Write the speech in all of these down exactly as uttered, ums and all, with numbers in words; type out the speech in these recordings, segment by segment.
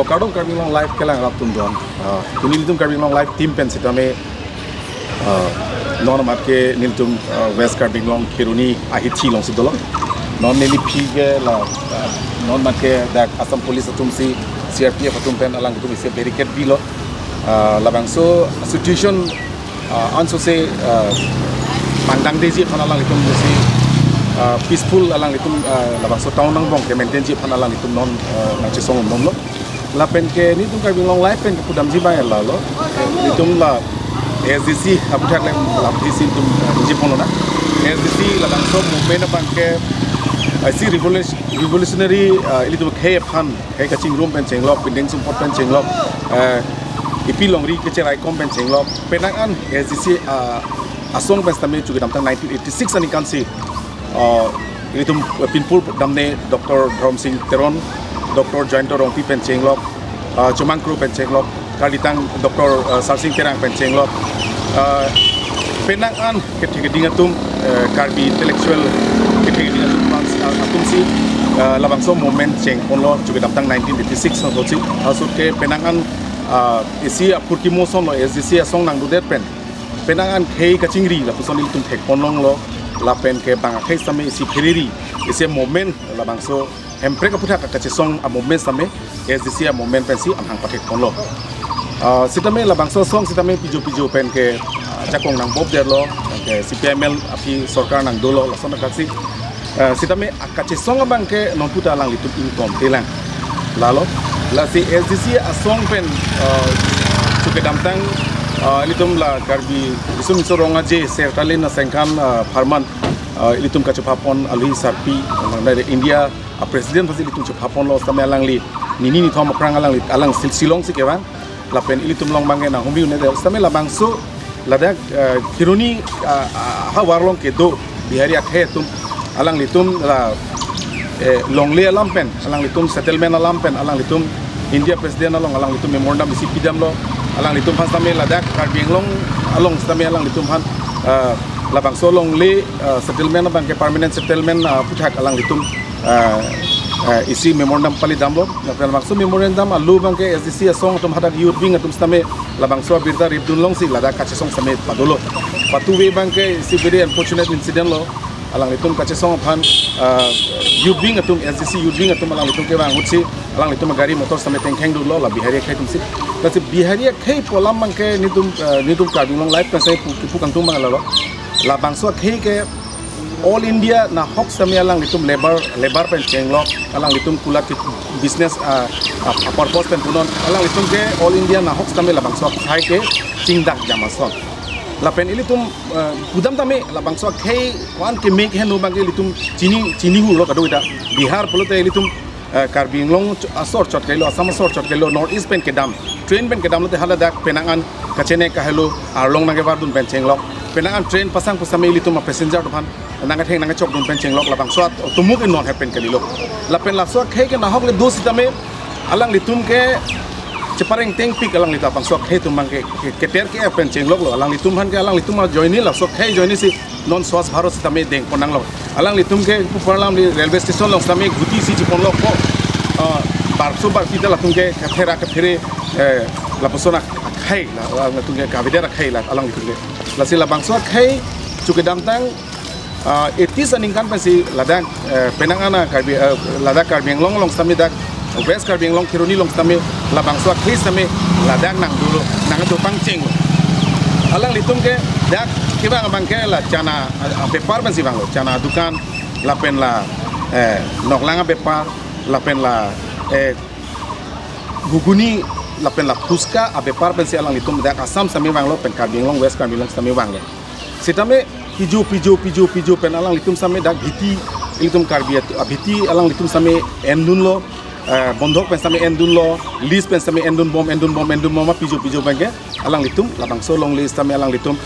Kardom Karbi Anglong Live kelang rap tum don. Ah, pini nelitum Karbi Anglong Live team pen sitame, ah, non amat ke nelitum, ah, West Karbi Anglong Kheroni ahithi alongsi dolo. Non neliphi ke la, ah, non amat ke dak Assam Police atumsi C R P F atum pen alanglitum isi barricade pilo. Ah, labangso situation, ah, ansose, ah, pangdangdeji aphan alanglitum isi, ah, peaceful alanglitum, ah, labangso town angbong ke maintainji aphan alanglitum non, ah, nangchesong bomlo. Lapen ke nelitum Karbi Anglong Live pen kepudamji abang lalo. Nelitum la A S D C aputhak le la phisi nelitum, ah, ningje ponlo na. A S D C labangso movement abang ke, ah, isi revolution-, revolutionary, ah, ilitum khei aphan, khei kachingrum pen chenglok, pindeng sumpot pen chenglok, ah, ipi longri kecheraikom pen chenglok. Penang an A S D C, ah, asong pen sitame chu kedamtang nineteen eighty-six aningkansi, ah, ilitum pinpur damne Doctor Dharam Sing Teron, Doctor Jayanta Rongpi pen chenglok, ah, Chomang Kro pen chenglok, kalitang Doctor, ah, Sarsing Terang pen chenglok, ah, penang an kethe keding atum, eh, Karbi intellectual kethe keding atum aphan, ah, atumsi, ah, labangso movement cheng ponlo chu kedamtang nineteen eighty-six asotsi, asot ke penang an, ah, isi apurkimo asonlo A S D C asong nangdudet pen. Penang an khei kachingri lapuson ilitum thek ponlonglo, lapen ke bang akhei sitame isi pheriri, isi movement labangso Hemprek aputhak kachesong a-movement sitame, A S D C a-movement pensi amahang pathek ponlo. Ah, sitame labangso asong sitame pijo pijo pen ke, ah, jakong nangbobdetlo, ke C P I M L aphi sorkar nangdolo, lason athaksi. Ah, sitame akachesong abang ke non puta alanglitum ingtonthe lang. Lalo, lasi A S D C asong pen, ah, chu kedamtang, ah, ilitum la Karbi Riso Nimso Rong Aje Sertalin Asengkhan, ah, apharman, ah, ilitum kachepha pon alui sarpi, ah, India a-President aphansi ilitum chepha ponlo sitame alangli nini nithom aphrang alangli alang Shil-, Shillong si kevang. Lapen ilitum along abang ke nanghumri un-edet sitame labangso ladak, eh, Kheroni, ah, ah, havar along kedo Bihari akhei atum alanglitum la, eh, longle alam pen, alanglitum settlement alam pen, alanglitum India President along alanglitum memorandum isi pidamlo, alanglitum aphan sitame ladak Karbi Anglong along sitame alanglitum aphan, ah, labangso longle, ah, settlement abang ke permanent settlement, ah, aputhak alanglitum ah, ah, isi memorandum palidamlo. Lapen labangso memorandum alu abang ke A S D C asong atum hadak youth wing atum sitame labangso abirta ripdun longsi ladak kachesong sitame padolo. Patuve abang ke isi very unfortunate incident lo. Alanglitum kachesong aphan, ah, youth wing atum, A S D C youth wing atum alanglitum kevang ahutsi alanglitum gari motor sitame tengkheng dunlo la Bihari akhei atumsi. Lasi Bihari akhei pu alam abang ke nelitum, ah, nelitum Karbi Anglong Live pen sai pu, pu kangtung abang lalo. Labangso akhei ke All India nahok sitame alanglitum labour, labour pen chenglok, alanglitum kulat ke business, ah, ah, purpose pen punon, alanglitum ke All India nahok sitame labangso akhei ke chingdak jam ason. Lapen ilitum, ah, pudam tame labangso akhei ko-an keme heno abang ke ilitum chini, chini hulo kado-ita. Bihar pulote ilitum, eh, Karbi Anglong ch-, asor chot kailo, Assam asor chot kailo, North East pen kedam, train pen kedam lote haladak penang an kachene kahelo arlong nangkevardun pen chenglok. Penang an train pasang pu sitame ilitum a-passenger atum aphan nangketheng nangkechokdun pen chenglok, labangso atumuk non hep pen kalilo. Lapen laso akhei ke nahok le do sitame alanglitum ke chepareng tengpik alanglitum abangso akhei atum abang ke, ke, keter ke pen chengloklo, alanglitum aphan ke alanglitum ajoine laso akhei ajoine si non Swachh Bharat sitame deng pon nanglo. Alanglitum ke pu parlam li railway station along sitame guti isi chiponlo ko, ah, barso barpi ta latum ke kathera kaphere, eh, lapuson akhei la, latum ke kavedet akhei la alanglitum ke. Lasi labangso akhei chu kedamtang, ah, eighties aningkan pensi ladak, eh, penang an a Karbi, eh, ladak Karbi Anglong along sitame dak West Karbi Anglong Kheroni along sitame labangso akhei sitame ladak nangdolo, nangdo pangchenglo. Alanglitum ke dak kevang abang ke la chana, ah, bepar pensi vanglo, chana dukan, lapen la, eh, noklang abepar, lapen la, eh, ghuguni, lapen la phuchka abepar pensi alanglitum dak Assam sitame vanglo pen Karbi Anglong, West Karbi Anglong sitame vanglo. Sitame pijo, pijo, pijo, pijo pen alanglitum sitame dak bhiti, ilitum Karbi at-, abhiti alanglitum sitame endunlo, eh, bondhok pen sitame endunlo, lease pen sitame endunbom, endunbom, endunbom, ma pijo, pijo pen ke alanglitum labangso longle sitame alanglitum,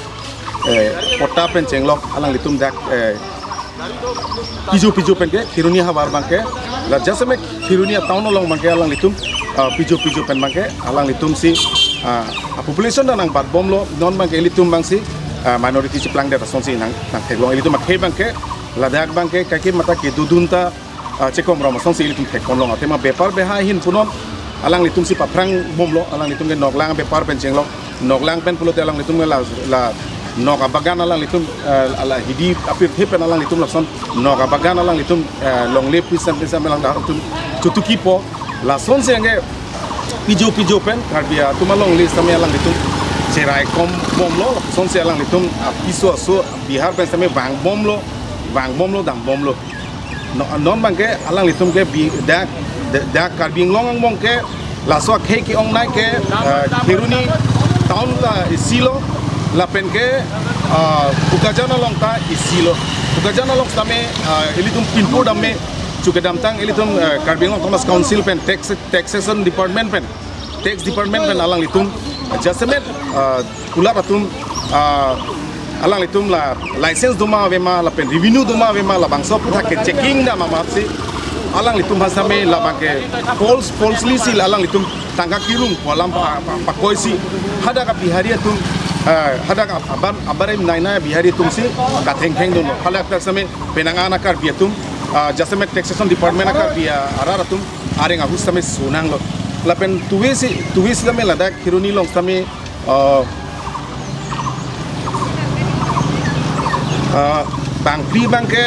eh, patta pen chenglok, alanglitum dak, eh, pijo, pijo pen ke Kheroni havar abang ke, la jasemet Kheroni a-town along abang ke alanglitum, ah, pijo, pijo pen abang ke alanglitum si, ah, a-population ta nangbatbomlo, non abang ke ilitum abang si, ah, minority chiplangdet asonsi nang, nangtheklong. Ilitum akhei abang ke, ladak abang ke, kaike mata kedodun ta, ah, chekom rom asonsi ilitum thekponlong. Athema bepar beha ahin punon, Alanglitum si paphrang bomlo, alanglitum ke noklang bepar pen chenglo. Noklang pen pulote alanglitum ke la, la nok abagan alanglitum, eh, ala hidi apirthe pen alanglitum lason nok abagan alanglitum, eh, longle pisan pisan alanglitum chutukipo. Lasonsi anke pijo pijo pen Karbi atum alongle sitame alanglitum cherai kom bomlo, lasonsi alanglitum apiso aso Bihar pen sitame vang bomlo, vang bomlo, dam bomlo. No, non abangke alanglitum ke bi dak, dak, dak Karbi Anglong angbong ke laso akhei ke-ongnei ke, eh, Kheroni town ta isilo, lapen ke, eh, Bokajan along ta isilo. Bokajan along sitame, eh, ilitum pinpur dam me, chuke damtang ilitum, eh, Karbi Anglong Autonomous Council pen tax, taxation department pen, tax department pen alanglitum jasemet, eh, kulat atum, ah, alanglitum la license doma avema lapen revenue doma avema labangso aphuthak ke checking dam amatsi alanglitum aphan sitame labangke false, falsely si alanglitum tangka kirung pu alam pa, pa, pakoisi hadak a-Bihari atum, ah, hadak a-, aban, abarim naina Bihari atum si kathengtheng dunlo. Hadak dak sitame penang an a-Karbi atum, ah, jasemet taxation department a-Karbi, ah, arat atum areng ahut sitame sonanglo. Lapen tuwe si, tuwe sitame ladak Kheroni along sitame, ah, ah, bangphli abangke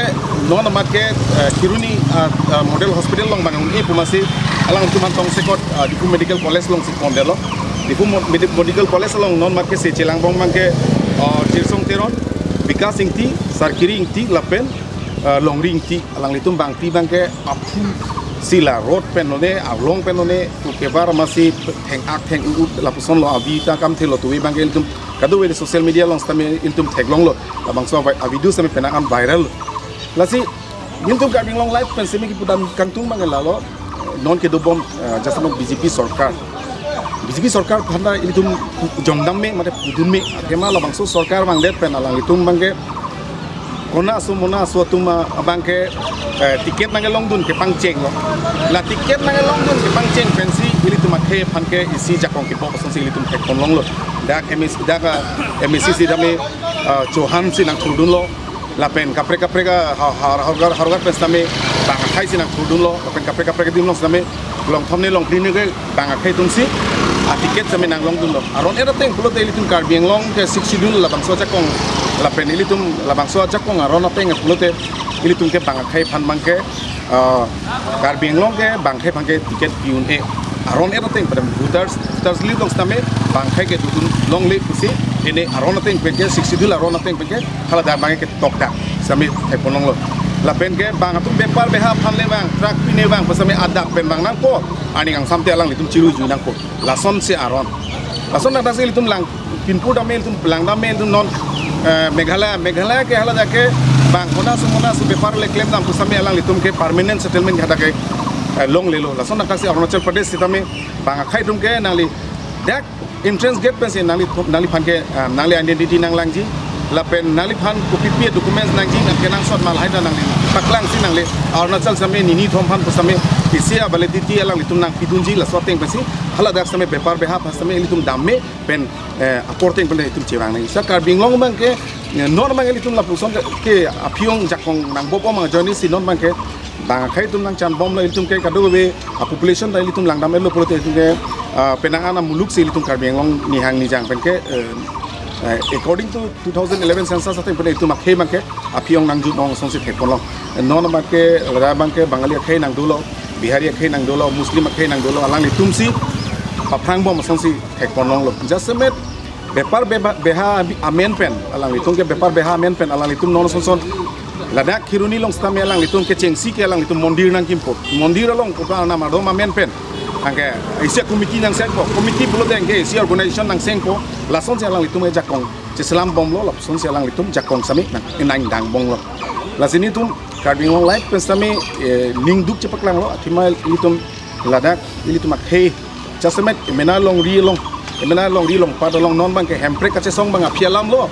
non amat ke, eh, Kheroni, ah, ah, Model Hospital along abang un-e pu amatsi alanglitum aphan tongsekot, ah, Diphu Medical College alongsi pondetlo. Diphu Mo-, Medi-, Medical College along non amat ke se chelang bom abangke, ah, Chirsong Teron, Bikash Ingti, Sarkiri Ingti lapen, ah, Longri Ingti. Alanglitum bangphli abangke aphu si la road pen lone, along pen lone, pu kebar amatsi theng-ak theng-u-ut lapuson lo, avi ta kamthelo. Tuwe abangke ilitum kadokave social media along sitame ilitum theklonglo. Labangso avi-, avideo sitame penang an viral. Lasi ilitum Karbi Anglong Live pen sitame kipu dam kangtung abangke lalo, non kedo bom, eh, jasemet B J P sorkar. B J P sorkar aphan ta ilitum jongdam me, mate pudun me, athema labangso sorkar vangdet pen alanglitum abangke kona aso mona aso atum, ah, abangke, eh, ticket nangkelongdun kepangchenglo. La ticket nangkelongdun kepangcheng pensi ilitum akhei aphan ke isi jakong kebok asonsi ilitum thekponlonglo. Dak M A C, dak, ah, M A C sitame, ah, Chauhan si nangthurdunlo. Lapen kaprek kaprek, ah, ha-, ha-, Howraghat, Howraghat pen sitame bang akhei si nangthurdunlo. Lapen kaprek kaprek adim along sitame longthom ne longphli ne ke bang akhei atumsi a-ticket sitame nanglongdunlo. Aron et ateng pulote ilitum Karbi Anglong ke Sixth Schedule labangso ajakong lapen ilitum labangso ajakong aron ateng pulote ilitum ke bang akhei aphan abangke, ah, Karbi Anglong ke bang akhei aphan ke ticket pi un-e. Aron et ateng pada voters, voters list along sitame bang akhei ke dodun longle pusi ene aron ateng pen ke Sixth Schedule aron ateng pen ke haladak abangke tokdak sitame thekponlonglo. Lapen ke bang atum bepar beha aphan le vang, truck pi ne vang pu sitame adak pen vang nangpo, aning angsam te alanglitum chiruijui nangpo. Lasonsi aron. Lason nangdaksi ilitum lang pinpur dam me, ilitum langdam me, ilitum non, eh, Meghalaya, Meghalaya ke haladak ke bang kona aso mona aso bepar le klemdam pu sitame alanglitum ke permanent settlement hadak ke, eh, longlelo. Lason nangdaksi Arunachal Pradesh sitame bang akhei atum ke nangli dak entrance gate pensi nangli, nangliphan ke, ah, nangli identity nanglangji. Lapen nangliphan kopi pi documents nangji, nangkenangsot ma lahai ta nangli paklangsi nangli Arunachal sitame nini thom aphan pu sitame isi a-validity alanglitum nangpidunji, laso ateng pensi haladak sitame bepar beha aphan sitame ilitum dam me pen, eh, apor ateng pen itum chevang nang. Seta Karbi Anglong abangke, eh, non abang ilitum lapuson ke, ke aphi-ong jakong nangbom ajoine si non abangke bang akhei atum nangchanbomlo. Ilitum ke kadokave a-population ta ilitum langdam-etlo pulote ilitum ke, ah, penang an amuluk si ilitum Karbi Anglong nihang nijang pen ke, eh, eh, according to two thousand eleven census ateng pen itum akhei abangke aphi-ong nangjut nong asonsi thekponlong. Non abangke, ladak abangke Bangali akhei nangdolo, Bihari akhei nangdolo, Muslim akhei nangdolo, alanglitumsi paphrang bom asonsi thekponlonglo. Jasemet bepar beba-, beha abi-, amen pen, alanglitum ke bepar beha amen pen alanglitum non son son ladak Kheroni along sitame alanglitum kechengsi ke alanglitum mondir nangkimpo. Mondir along kupa arnam ardom amen pen anke isi committee nangsengpo, committee pulote anke isi organization nangsengpo. Lasonsi alanglitum ejakong cheselam bomlo, lapusonsi alanglitum jakong sitame nang, nangdang bomlo. Lasi nelitum Karbi Anglong Live pen sitame, eh, ningduk chepaklanglo, athema ilitum ladak ilitum akhei jasemet emena longri along, emena longri along pat along non abangke Hemprek kachesong abang aphi alamlo.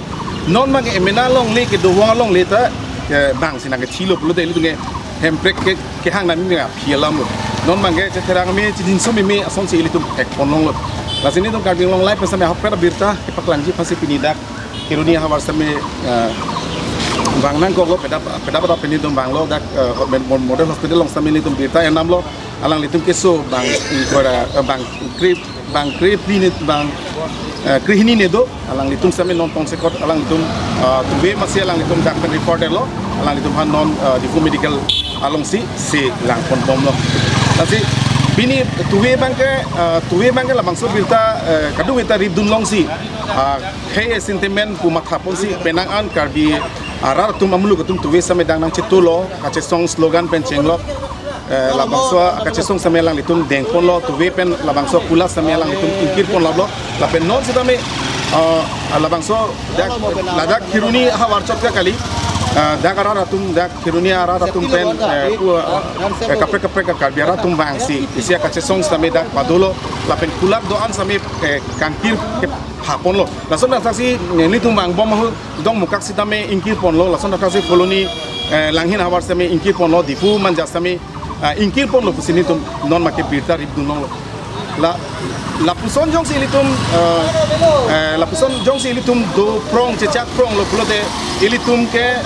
Non abangke emena longle kedo-ong alongle ta, eh, bang si nangkethilo pulote ilitum ke Hemprek ke, kehang nangji aphi alamlo. Non abangke chetherang me, chedinso meme asonsi ilitum thekponlonglo. Lasi nelitum Karbi Anglong Live pen sitame ahokpet abirta kepaklangji aphansi pini dak Kheroni ahavar sitame, eh, vang nangkoklo, peda, peda peda pini nelitum vanglo dak, eh, Model Hospital along sitame nelitum birta endamlo. Alanglitum keso bang ingkoi ra, eh, bang kre, bang krephli ne, bang, eh, krehini ne do. Alanglitum sitame non tongsekot alanglitum, ah, tuve masi alanglitum dak pen report lo. Alanglitum aphan non, ah, Diphu Medical alongsi si langponbomlo. Lasi pini tuve abangke, ah, tuve abangke labangso birta, eh, kadokave ta ripdun longsi, ah, khei sentiment pu mathaponsi penang an Karbi arat atum amuluk atum tuve sitame dak nangchetolo, kachesong slogan pen chenglok, eh, labangso kachesong sitame alanglitum dengponlo, tuve pen labangso kulat sitame alanglitum ingkirponlaplo. Lapen non sitame, eh, labangso dak, ladak Kheroni ahavar chot ke kali, eh, dak arat atum, dak Kheroni arat atum pen, eh, pu, eh, kaprek kaprek Karbi arat atum vangsi isi akachesong sitame dak padolo, lapen kulat do-an sitame, eh, kangkir kephaponlo. Lason dak saksi nelitum vangbom ahut Dongmukak sitame ingkirponlo, lason dak saksi Phuloni, eh, Langhin ahavar sitame ingkirponlo, Diphu Manja sitame, eh, ingkirponlo pusi nelitum non make birta ripdun longlo. La, lapuson jongsi ilitum, eh, eh, lapuson jongsi ilitum doprong chechakpronglo pulote ilitum ke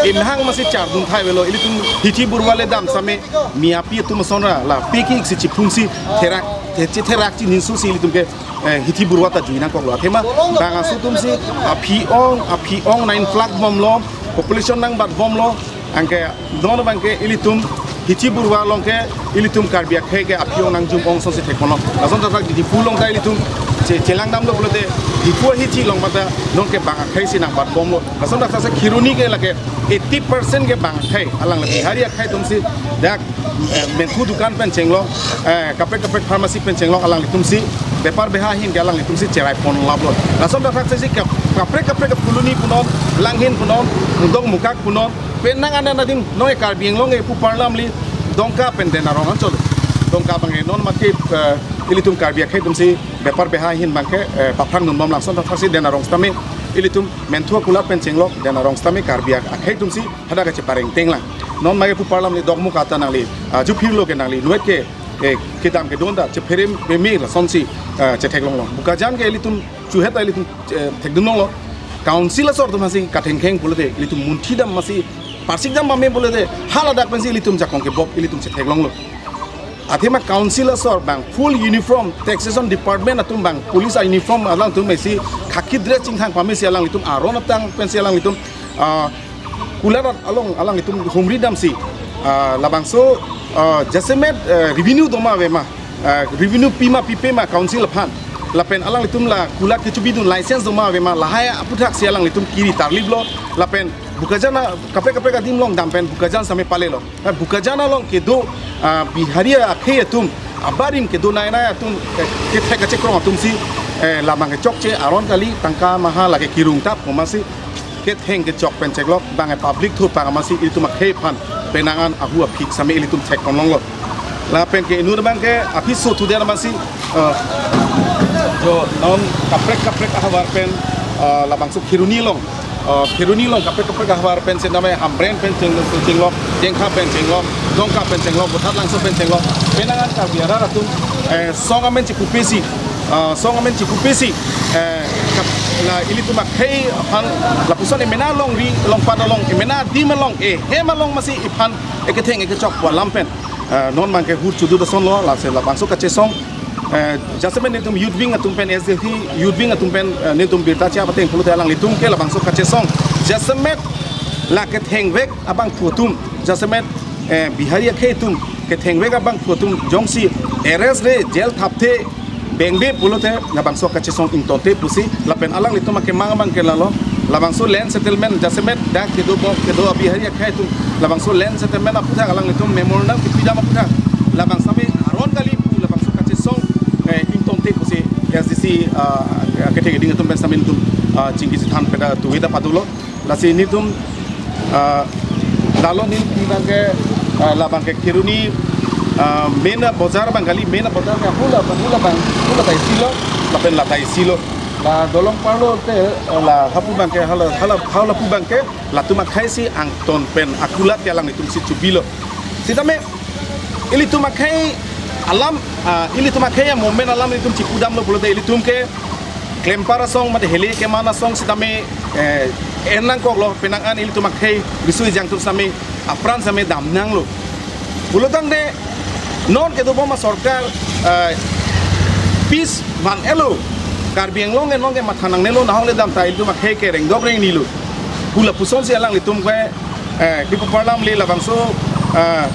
imhang masi chardun thai avelo, ilitum hithi burwa le dam sitame miyapi atum asonra la piki iksi chiphungsi therak, che-, chetherak chiningsusi ilitum ke, eh, hithi burwa ta jui nangkoklo. Athema bang aso atumsi aphi-ong, aphi-ong nang-inplak bomlo, population nangbatbomlo, anke non abangke ilitum hithi burwa along ke ilitum Karbi akhei ke aphi-ong nangjum-ong asonsi thekponlo. Lason dak dak Diphu along ta ilitum che-, chelangdamlo pulote Diphu ahithi along mata non ke bang akhei si nangbatbomlo. Lason dak dak Kheroni ke lake eighty percent ke bang akhei, alang le Bihari akhei atumsi dak, eh, menthu dukan pen chenglok, eh, kaprek kaprek pharmacy pen chenglok alanglitumsi bepar beha ahin ke alanglitumsi cheraiponlaplo. Lason dak dak saksi kap-, kaprek kaprek Phuloni punon, Langhin punon, Dongmukak punon, penang an adim non Karbi Anglong epu parlam li Dongka pen Den Arong anchot. Dongka abangke non make, eh, ilitum Karbi akhei atumsi bepar beha ahin abangke, eh, paphrangdunbom, lason dak saksi Den Arong sitame ilitum menthu akulat pen chenglok, Den Arong sitame Karbi akhei atumsi hadak kachepareng tenglang. Non make pu parlam li Dongmukak ta nangli, ah, juphirlo ke nangli inutvet ke, eh, kedam kedun ta chephere meme lasonsi, ah, chetheklonglo. Bokajan ke ilitum chuhet ta ilitum, eh, thekdunlonglo. Council asor atum masi kathengkheng pulote ilitum munthidam masi parsikdam mame pulote haladak pensi ilitum jakong kebop ilitum chetheklonglo. Athema council asor abang full uniform, taxation department atum abang police a-uniform alangtum isi khaki dress chingthang pamesi alanglitum aron atang pensi alanglitum, ah, kulat along alanglitum humridamsi, ah, labangso, ah, jasemet, eh, revenue doma avema, ah, revenue pima pipema council aphan, lapen alanglitum la kulat kechubidun license doma avema lahai aphuthaksi alanglitum kiri tarliplo, lapen Bokajan a kaprek kaprek adim along dam pen Bokajan sitame palelo. Eh, Bokajan along kedo, ah, Bihari akhei atum, abarim kedo nai nai atum, eh, kethek kachekrong atumsi, eh, lamang kechokche aron kali tangka maha lake kirung tap komasi ketheng kechok pen cheklok abang, eh, public thupang amatsi ilitum akhei aphan penang an ahu aphik sitame ilitum thekponlonglo. Lapen ke inut abangke aphi so thuder amatsi, eh, jo non kaprek kaprek ahavar pen, eh, labangso Kheroni along, eh, Kheroni along kaprek kaprek ahavar pen sitame Hamren pen cheng-, chenglok, Jengkha pen chenglok, Dongka pen chenglok, Bothatlangso pen chenglok, penang an Karbi arat atum, eh, song amen chikupesi, eh, song amen chikupesi, eh, kap-, la ilitum akhei aphan lapuson emena longri longpat along, emena adim along, ehem along amatsi iphan eketheng ekechok pu alam pen, eh, non abangke hur chudu dasonlo, lasi labangso kachesong, eh, jasemet netum youth wing atum pen, S D C youth wing atum pen, eh, netum birta chepateng pulote alanglitum ke labangso kachesong jasemet la kethengvek abangphu atum, jasemet, eh, Bihari akhei atum kethengvek abangphu atum jongsi arrest re jail thapthe bengbe pulote labangso kachesong ingtonte pusi, lapen alanglitum akemang abangke lalo, labangso land settlement jasemet dak kedo bok kedo a-Bihari akhei atum labangso land settlement aputhak alanglitum memorandum kepidam aputhak labang sitame aron kali pu labangso kachesong, eh, ingtonte pusi S D C, ah, kethe keding atum pen sitame netum, ah, chingki chethan pen ta tuve ta padolo. Lasi netum, ah, lalo neli abangke, ah, labangke Kheroni, ah, main bojar abang kali, main bojar ke hula, hula abang, hula ta isilo, lapen la ta isilo. La dolong parlo te, ah, la hapu abangke, hala, hala, hala pu abangke, latum akhei si angton pen akulat ke alanglitumsi chubilo. Sitame ilitum akhei alam, ah, ilitum akhei a-movement alam ilitum chipudamlo pulote ilitum ke klempar asong mate hele keman asong sitame, eh, en nangkoklo, penang an ilitum akhei riso ejang atum sitame apran sitame damnanglo. Pulotangte Non kedobom asorkar, eh, peace van-elo. Karbi Anglong ke non ke matha nangnelo, nahok le dam ta ilitum akhei ke rengdok rengni lo pu lapusonsi alanglitum ke, eh, kipu parlam le labangso, eh,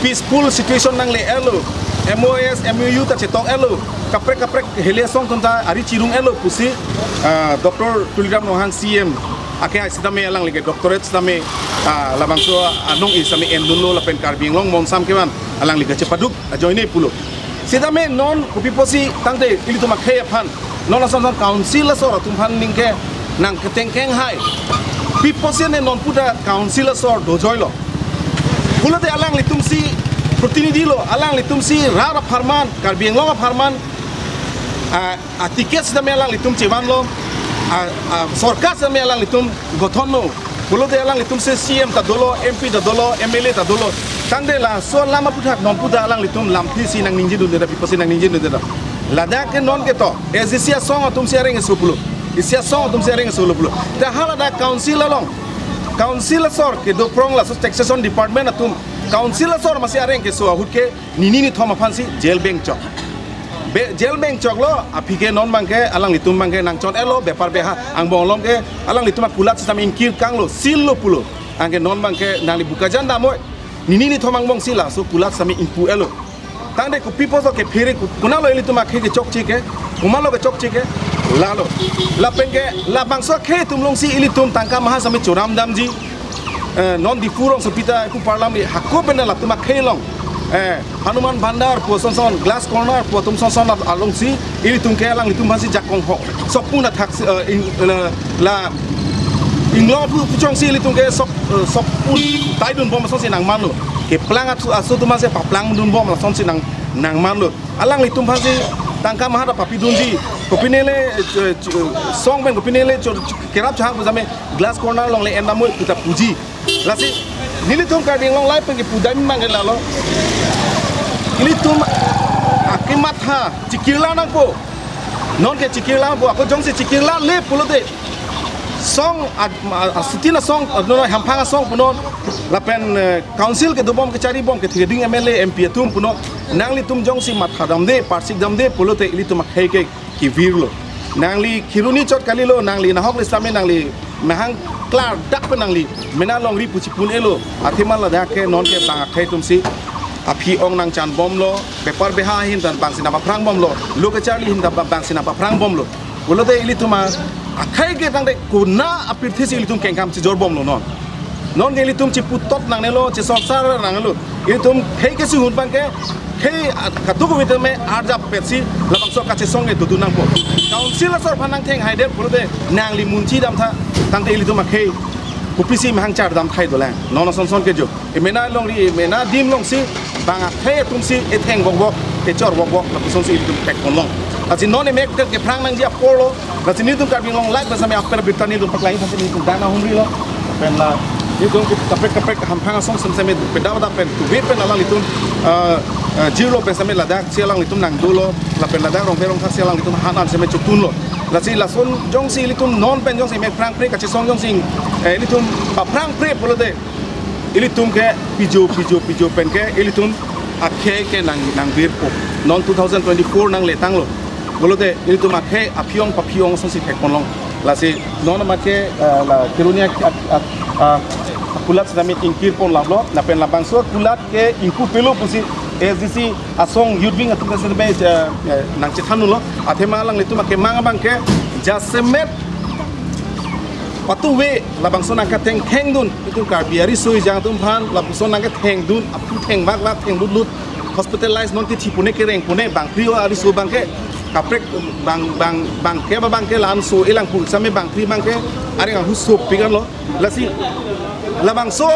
peaceful situation nangle-elo, M O S, M O U ta chetok-elo, kaprek kaprek heli asong atum ta ari chirung-elo pusi, eh, Doctor Tuliram Ronghang C M ake hai sitame alangli ke doctorate sitame, ah, labangso anong-i sitame endunlo lapen Karbi Anglong monsam kevan alangli kachepaduk ajoine pulo. Sitame non kopi pusi tangte ilitum akhei aphan, non ason ason council asor atum aphan ningke nangketengkeng hai. Pi pusi ne non puta council asor dojoilo. Pulote alanglitumsi protinidhi lo, alanglitumsi rat apharman, Karbi Anglong apharman, ah, a ticket sitame alanglitum chevanlo, a, a sorkar sitame alanglitum gothonlo. Pulote alanglitumsi C M ta dolo, M P ta dolo, M L A ta dolo. Tangte laso alam aputhak non puta alanglitum lamphisi nangningjidunde ta, pi pusi nangningjidunde ta. Ladak ke non ke to, S D C asong atumsi areng keso pulo. S D C asong atumsi areng keso lo pulo. Ta haladak council along, council asor kedo prong laso taxation department atum, council asor masi areng keso ahut ke nini nithom aphansi jail bengchok. Be, jail bengchoklo, aphi ke non abangke, alanglitum abangke nangchon-elo, bepar beha, angbong along ke, alanglitum akulat sitame ingkir kanglo, seal lo pulo. Anke non abangke, nangli Bokajan damnoi, nini nithom angbongsi laso kulat sitame ingpu-elo. Tangte kopi pusi ke phere ku-, konatlo ilitum akhei kechokche ke, komatlo kechokche ke, lalo. Lapen ke, labangso akhei atum alongsi ilitum tangka maha sitame choram damji, eh, non Diphu rongsopi ta kipu parlam le hako pen latum akhei along, eh, Hanuman Bandar pu ason ason, Glass Corner pu atum ason ason alongsi ilitum ke alanglitum aphansi jakong ho. Sokpun athak, eh, ing-, la, la, inglong pu, pu chongsi ilitum ke sok, eh, sokpun taidunbom asonsi nangmanlo. Keplang aso, aso atum aphansi paplangdunbom asonsi nang, nangmanlo. Alanglitum aphansi tangka maha ta papidunji. Kopine le, eh, ch-, ch-, song pen kopine le cho-, ch-, kerap chahak pu sitame Glass Corner along le en damnoi pu ta puji. Lasi, nelitum Karbi Anglong Live pen kipu dam abangke lalo. Ilitum akematha chikirla nangpo. Non ke chikirla nangpo, ako jongsi chikirla le pulote. Song ad-, a-, a-, sitin asong, a-, non Hamphang asong punon. Lapen, eh, council kedobom kecharibom ketheding M L A M P atum punon. Nanglitum jongsi matha damde, parsik damde, pulote ilitum akhei ke kevirlo. Nangli Kheroni chot kalilo, nangli nahok le sitame nangli mahang klardak pen nangli mena longri pu chipun-elo. Athema ladak ke non ke bang akhei atumsi aphi ong nangchanbomlo, bepar beha ahin ta bangsi nangpaprangbomlo, lo kacharli ahin ta bangsi nangpaprangbomlo. Pulote ilitum akhei ke tangte konat apirthisi ilitum kengkam chijorbomlo non. Non ke ilitum chiputot nangnelo, chisorsar nangnelo. Ilitum khei kechihun abangke, khei a-, kadokave tame arjap petsi labangso kachesong ke dodun nangpo. Council asor aphan nangtheng haidet pulote nangli munchi damtha, tangte ilitum akhei kopisi mahang chardam thai dolang. Non ason ason ke jo. Emena longri, emena adim alongsi, bang akhei atumsi, etheng bokbok, echor bokbok, lapusonsi ilitum pekponlong. Lasi non emek ke kephrang nangji apor lo, lasi nelitum Karbi Anglong Live pen sitame aper birta nelitum paklang aphansi nelitum dana humri lo. Pen la, nelitum ke kaprek kaprek Hamphang asong sem sitame pedau da pen, tuve pen alanglitum, eh, eh, jirlo pen sitame ladak si alanglitum nangdolo, lapen ladak Rongbe Rongthar si alanglitum han an sitame chotunlo. Lasi lason jongsi ilitum non pen jongsi emek phrangpre kachesong jongsi, eh, ilitum paphrangpre pulote. Ilitum ke pijo, pijo, pijo pen ke ilitum akhei ke nang, nangvirpo. Non two thousand twenty-four nangletanglo. Pulote ilitum akhei aphi-ong paphi-ong asonsi thekponlong. Lasi non amat ke, eh, la Kheroni ak-, ak-, ak-, ah, kulat sitame ingkirpon laplo. Lapen labangso kulat ke ingkupelo pusi S D C asong youth wing atum ke sitame, eh, eh, nangchethanlo. Athema alanglitum akemang abangke jasemet patuve labangso nangkethengthengdun, itum Karbi ariso ejang atum aphan lapuson nangkethengdun, aphu thengvakvak thenglut lut, hospitalize non tithi pune kereng pune, bangphli o ariso abangke, kaprek bang, bang, bangke ba abangke la-an so-e lang pu sitame bangphli abangke, areng ahut sopik anlo, lasi, labangso,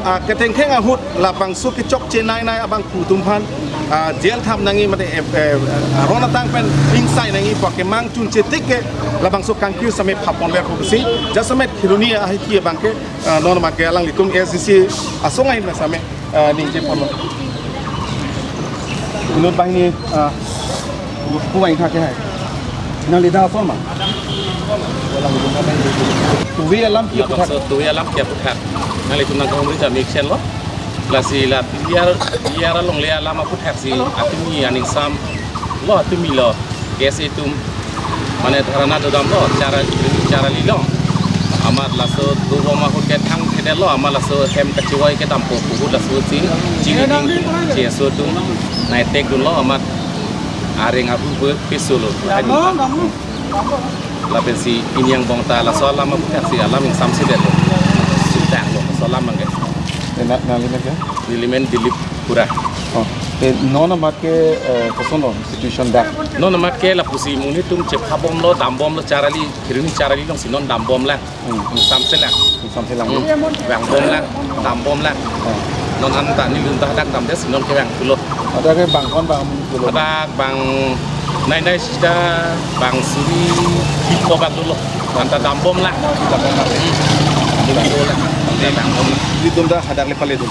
ah, kethengtheng ahut, labangso kechokche nainai abangphu atum aphan, ah, jail tham nangji mate, eh, eh, aron atang pen ingsai nangji pu akemang chunche tik ke labangso kangkir sitame phapon verpo pusi, jasemet Kheroni ahithi abangke, ah, non amat ke alanglitum S D C asong ahin sitame, ah, ningjeponlo. Inut banghini, ah, pu vangtha ke hai. Nangli dak asor ma? Tuve alam ke aphuthak. Labangso tuve alam ke aphuthak nanglitum nangkahumri ta mesen lo. Lasi la P G R, P G R alongle alam aputhaksi atumi aning sam lo, atumi lo. K S A atum mane dharna dodamlo, chara, chara lilo. Amat laso dobom ahut ke thangthedetlo, amat laso hem kachevoi kedampo pu ahut laso ching, ching, ching, ching, so atum nai tek dunlo, amat areng abu be pesolo. Lapensi pini angbong ta laso alam aputhaksi alam ingsamsedetlo. Sudanglo laso alam abangke. Eh, na, nangli men ke? Neli men Dilip Kura. Oh. Eh, non amat ke, eh, kosonlo situation dak? Non amat ke lapusi monit atum chephabomlo, dambomlo, chara li, Kheroni chara li alongsi non dambomlang. Hmm. Ingsamselang. Ingsamselang. Hmm. Vangbomlang, dambomlang. Oh. Non anta nelitum ta hadak damde si non kevang pulo. Hadak ke bang ko-an bang pulo? Hadak bang nai nai sita bang suri hip ko bang dolo. Anta dambomlang. Dambomlang. Hmm. Dambomlang. Anta dambomlang. Nelitum ta hadak le pale dun.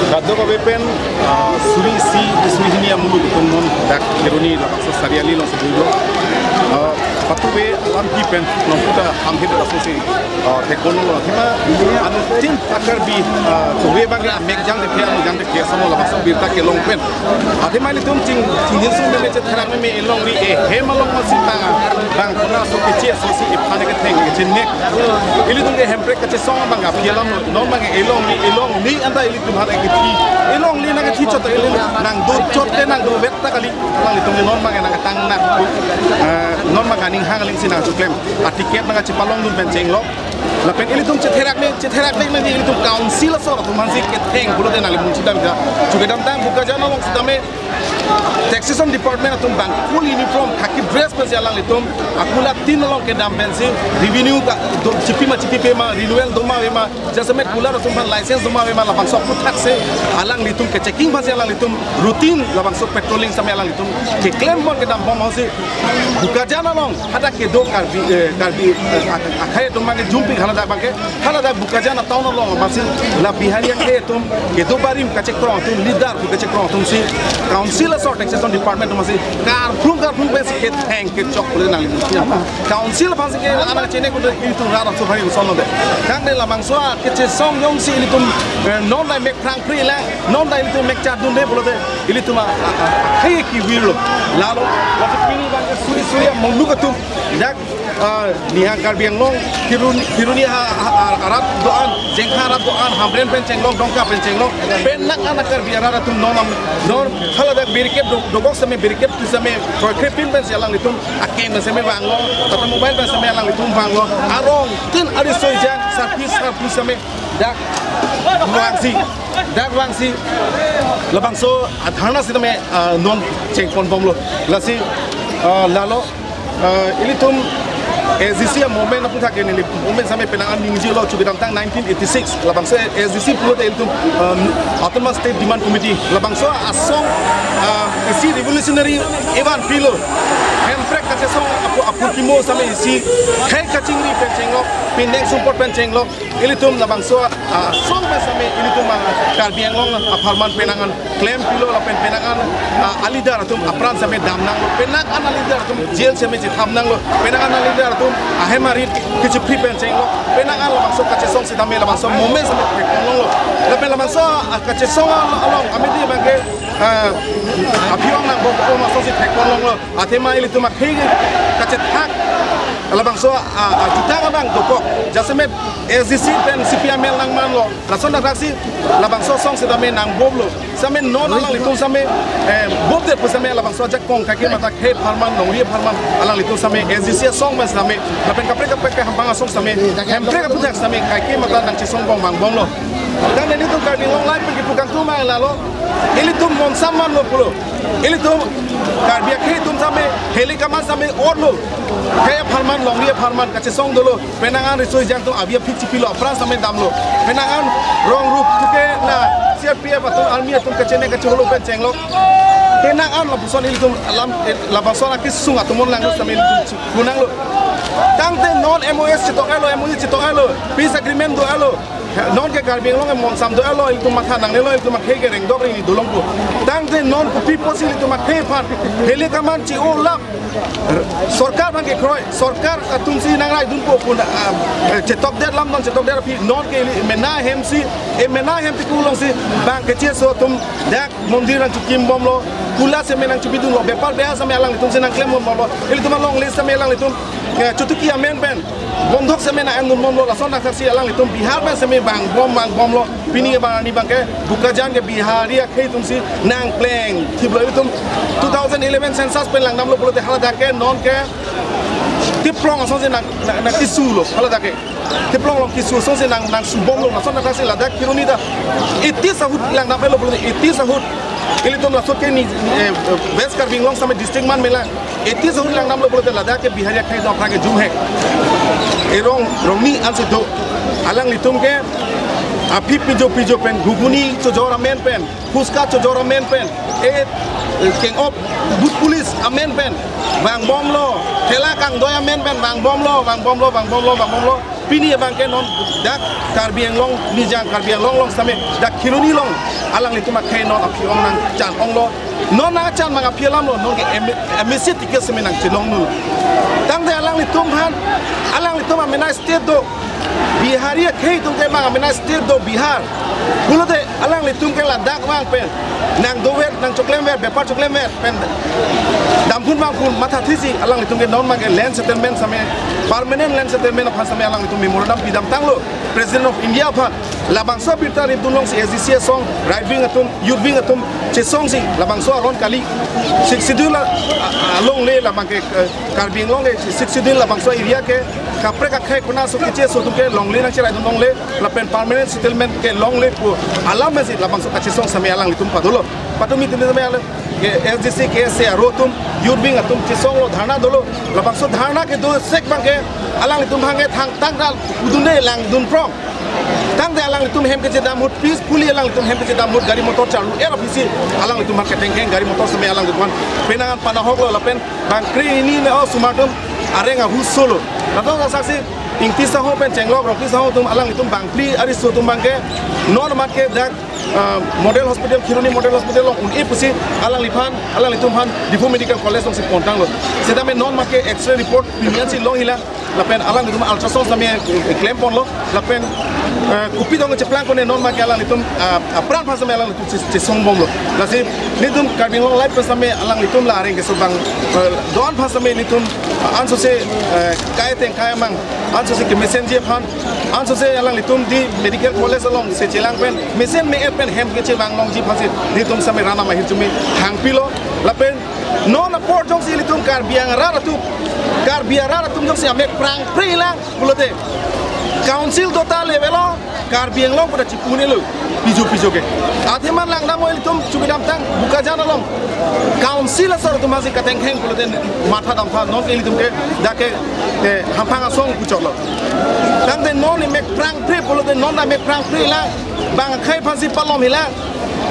Kadokave pen, ah, suri isi, suri hini amuluk atum non dak Kheroni labangso Sariali alongsi dolo. Ah, patuve alam kepi pen non puta hamhit laso si, ah, theklonglo. Athema anuttin a-Karbi, ah, kove abang amek jangthe, anu jangthe asonlo labangso birta kelong pen. Athema nelitum ching, chingjinsong meme, chetherak meme, elongri ehem along masi bang, bang konat aso keche aso si ephan ketheng kechengnek. Ilitum ke Hemprek kachesong abang aphi alam lo. Non abang elongri, elongri anta ilitum aphan ekethi. Elongri nangkethi chot, ili nangdo chot te nangdo vet ta kali. Alanglitum non abang nangketang nang. Eh, non abang aning hang aling si nangchoklem. A-ticket nangkachepalong dun pen chenglok. Lapen ilitum chetherak le, chetherak le nang ilitum council aso atum aphansi ketheng pulote nangli mun chidam ja. Chukedamtang Bokajan along sitame Taxation Department atum bang full uniform khaki dress pensi alanglitum akula tin along kedam pensi revenue ka do chipi ma chipipe ma, renewal doma ave ma, jasemet cooler atum aphan license doma ave ma, labangso aputhak si alanglitum ke-checking aphansi alanglitum routine labangso patrolling sitame alanglitum keklem pon kedam pon si Bokajan along hadak kedo Karbi, eh, Karbi, eh, ak-, akhai atum abangke jumpik haladak abangke, haladak Bokajan a-town along abangsi la Bihari akhai atum kedo barim kachekrong atum, leader pu kachekrong atumsi council asor taxation department atumsi karphlung karphlung pensi ketheng kechok pule nangli musi ama. Council aphansi ke anak chene kuda ilitum rat aso bhari son lo de. Kang de labangso kechesong jongsi ilitum, eh, non dai mek phrang phri le, non dai ilitum mek chadun de pulote ilitum a, a, a, akhai kevirlo. Lalo, lasi pini abangke suri suri amuluk atum dak, ah, nihang Karbi Anglong, Kheroni, Kheroni ha, ha, ha, arat do-an, Jengkha arat do-an, Hamren pen chenglok, Dongka pen chenglok, pen nak anak Karbi arat atum non am, non haladak barricade do, dokok sitame barricade tu sitame, kroikre pin pensi alanglitum akeng pen sitame vanglo, Tata Mobile pen sitame alanglitum vanglo, arong tin ari soi jang, sarpi sarpi sitame dak vangsi, dak vangsi labangso a-dharna sitame, ah, non cheng pon bomlo. Lasi, ah, lalo, ah, ilitum A S D C a-movement aputhak ke neli movement sitame penang an ningjelo, chukedamtang nineteen eighty-six labangso A S D C pulote ilitum, ah, Autonomous State Demand Committee labangso asong, ah, isi revolutionary evan pilo. Hemprek kachesong aphu aphu kimo sitame isi khei kachingri pen chenglok, pindeng sumpot pen chenglok, ilitum labangso asong pen sitame ilitum a Karbi Anglong apharman penang an klempilo lapen penang an a, a-leader atum apran sitame damnanglo, penang an a-leader atum jail sitame chethapnanglo, penang an a-leader atum ahem arit kichiphri pen chenglok, penang an labangso kachesong sitame labangso moment sitame thekponlonglo. Lapen labangso a, kachesong along amidi abangke a, aphi-ong nang bok bok asongsi thekponlonglo. Athema ilitum akhei kachethak labangso a, a, jutang abang dokok. Jasemet S D C pen C P I M L nangmanlo. Lason thaksi labangso asong sitame nangbomlo. Sitame non alanglitum sitame, eh, bomdet pu sitame labangso ajakong kaike mata khei apharman, longri apharman alanglitum sitame S D C asong pen sitame lapen kaprek kaprek ke hamphang asong sitame, Hemprek aphuthak sitame kaike mata nangchesongbom vangbomlo. Tangte nelitum Karbi Anglong Live pen kipu kangtum abang lalo. Ilitum monsam manlo pulo. Ilitum Karbi akhei atum sitame heli kaman sitame orlo. Khei apharman, longri apharman kachesong dolo. Penang an riso ejang atum avi aphi chipilo, apran sitame damlo. Penang an rong rup tuke na C R P F atum, army atum kachene kachiholo pen chenglok. Penang an lapuson ilitum alam, eh, lapuson akisung atum onlang sitame ilitum chikunanglo. Tangte non M O S chetok-etlo, M O U chetok-etlo, peace agreement do-etlo. Nonke Karbi Anglong ke monsam do-etlo, ilitum matha nangnelo, ilitum akhei ke rengdok rengni dolongpo. Tangte non kopi apotsi ilitum akhei aphan heli kaman chi-olap sorkar aphan kekroi, sorkar atumsi nangraidunpo pu na, ah, eh, chetokdet alam non chetokdet aphi nonke ili mena ahemsi, eh, mena ahem tiku alongsi bang kecheso atum dak mondir nangchikimbomlo, kula sitame nangchibidunlo, bepar beha sitame alanglitumsi nangklembomlo, ilitum alongle sitame alanglitum, eh, chutuki amen pen bondhok sitame nang-endunbomlo, lason thaksi alanglitum Bihar pen sitame vangbom vangbomlo. Pini abang arni abangke Bokajan ke Bihari akhei atumsi nangplengthiplo. Ilitum two thousand eleven census pen langdamlo pulote haladak ke nonke Tiplong asongsi nang, nang, nangkisulo haladak ke. Tiplong along kisu asongsi nang, nangsubomlo, lason thaksi ladak Kheroni ta eighties ahut langdam-etlo pulote, eighties ahut. Ilitum laso ke ni, eh, West Karbi Anglong sitame district man mela. Eighties ahut langdamlo pulote ladak ke Bihari akhei do aphrang ke jumhek. Erong rongni ansi do. Alanglitum ke aphi pijo pijo pen, ghuguni chojor amen pen, phuska chojor amen pen, eh, keng-op, but police amen pen vangbomlo, thela kangdoi amen pen vangbomlo, vangbomlo, vangbomlo, vangbomlo. Pini abangke non dak Karbi Anglong, Nijang Karbi Anglong along sitame dak Kheroni along alanglitum akhei non aphi-ong nangchan-onglo. Non nangchan abang aphi alamlo, nonke M-, M A C ticket sitame nangchelongdunlo. Tangte alanglitum aphan, alanglitum amena state do, Bihari akhei atum ke abang amena state do Bihar. Pulote alanglitum ke ladak vang pen nangdover, nangchoklemver, bepar choklemver pen damphun vangphun mathathisi alanglitum ke non abangke land settlement sitame, permanent land settlement aphan sitame alanglitum memorandum pidamtanglo President of India aphan. Labangso abirta ripdunlongsi S D C asong, right wing atum, youth wing atum chesongsi labangso aron kali Sixth Schedule a, a, alongle labangke, eh, Karbi Anglong ke Sixth Schedule labangso area ke kaprek akhei kona so kecheso atum ke longle nangcheraidun longle lapen permanent settlement ke longle pu alam mesi labangso kachesong sitame alanglitum padolo. Patumi tumi sitame alang ke S D C, K S A aro atum, youth wing atum chesonglo, dharna dolo. Labangso dharna kedo sek abangke alanglitum abangke thangthang ra pudunde langdunprong. Tangte alanglitum hem kechedam ahut, peacefully alanglitum hem kechedam ahut gari motor charlu-er aphisi alanglitum abangke thengkheng gari motor sitame alanglitum aphan penang an panahoklo lapen bang kre-ini ne osomar atum areng ahu solo. Ladak thaksi Ingti saho pen chenglok, Rongpi saho atum, alanglitum bangphli ariso atum abangke non amat ke dak, ah, Model Hospital, Kheroni Model Hospital along un-e pusi alangliphan, alanglitum aphan Diphu Medical College alongsi pontanglo. Setame non amat ke X-ray report pini ansi long hila, lapen alanglitum ultrasound sitame, eh, klemponlo, lapen, eh, kopi dong cheplang kone non amat ke alanglitum, ah, apran aphan sitame alanglitum che-, chesongbomlo. Lasi nelitum Karbi Anglong Live pen sitame alanglitum la areng keso abang, eh, do-an aphan sitame nelitum, ah, ansose, eh, kai ateng kai amang, ansose kemesenji aphan, ansose alanglitum di Medical College alongsi chelang pen mesen me-et pen hem kechevang longji aphansi nelitum sitame rat atum ahirjume hangpilo. Lapen non apor jongsi ilitum Karbi Anglong arat atum, Karbi arat atum jongsi amek prangpre lang pulote, Council dota level along Karbi Anglong pu ta chipu-unlo, pijo pijo ke. Athema langdamlo ilitum chukidamtang Bokajan along Council asor atum aphansi katengkheng pulote matha damtha, non ke ilitum ke dak ke, eh, hamphang asong puchotlo. Tangte non amek prangpre pulote non amek prangpre lang, bang akhei aphansi palom hila.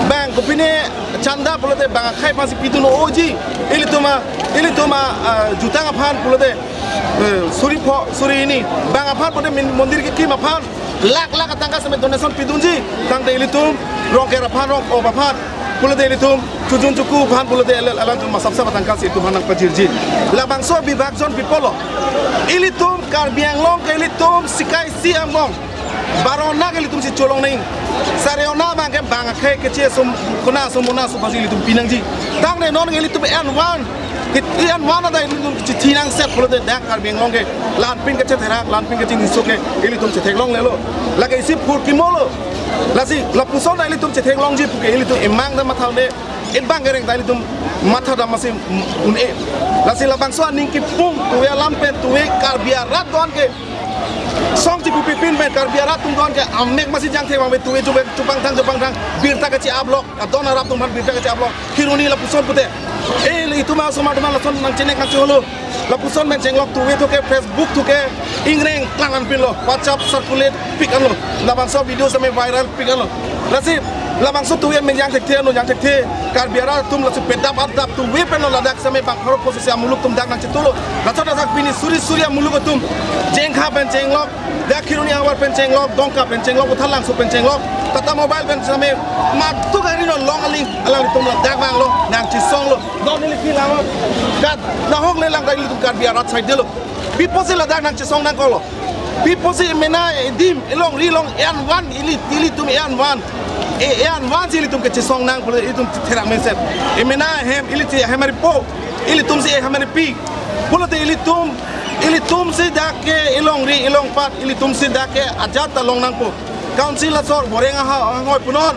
Bang kopine chanda pulote bang akhei aphansi pidun oji. Ilitum a, ilitum a, ah, jutang aphan pulote, eh, suri pho, suri hini. Bang aphan pulote min-, mondir kekim aphan lakh lakh atangka seme donation pidunji. Tangte ilitum Rongker aphan, Rongkop aphan pulote ilitum chojun choku aphan pulote ele-, alangtum masap sap atangka si itum aphan nangpajirji. Labangso bibhag jon pi pulo. Ilitum Karbi Anglong ke ilitum sikai si angbong. Baro ana ke ilitum si cholong nang. Sari ana abang ke bang akhei keche sum kuna sum muna sum aphansi ilitum pinangji. Tangte non ke ilitum en van. Ke en van ada ilitum chithi nangset pulote dak Karbi Anglong ke la-anpin kachetherak, la-anpin kachiningso ke ilitum chetheklonglelo. Lake isi phurkimolo. Lasi lapuson ta ilitum chetheklongji puke ilitum emang ta matha un-e. Ebang kereng ta ilitum matha dam masi un-e. Lasi labangso aning kipung tuve alam pen tuve Karbi arat do-an ke song chipupi pin pen Karbi arat atum do-an ke amek masi jangthe abang pen tuve chupe chupangthang chupangthang birta kachi-upload, adon arap atum aphan birta kachi-upload. Kheroni lapuson pute. Eh, itum asomar atum lason nangchenek nangcheholo. Lapuson pen chenglok tuve thuke Facebook thuke ingreng klang anpinlo. WhatsApp circulate pik anlo. Labangso video seme viral pik anlo. Lasi labangso tuve menjang thekthe ano jang thekthe. Karbi arat atum laso pedap adap tuve penlo ladak seme bang pharo posisi amuluk atum dak nangchetulo. Laso dak pini suri suri amuluk atum. Jengkha pen chenglok. Dak Kheroni ahavar pen chenglok, Dongka pen chenglok, Uthalangso pen chenglok, Tata Mobile pen seme madu gari no long aling, alanglitum ladak vanglo, nangchesonglo, non neli phi langlo, kat nahok le lang dak ilitum Karbi arat side lo. Pi pusi ladak nangchesong nangkoklo. Pi pusi emena edim, elongri elong en van, ili, ilitum en van. E, en van si ilitum kechesong nang, pulo ilitum therak mesen. Emena hem, ili ti hem ari po, ilitum si hem ari pi. Pulote ilitum, ilitum si dak ke elongri elongpat, ilitum si dak ke ajat ta long nangpo. Council asor boreng aha, ahoi punon.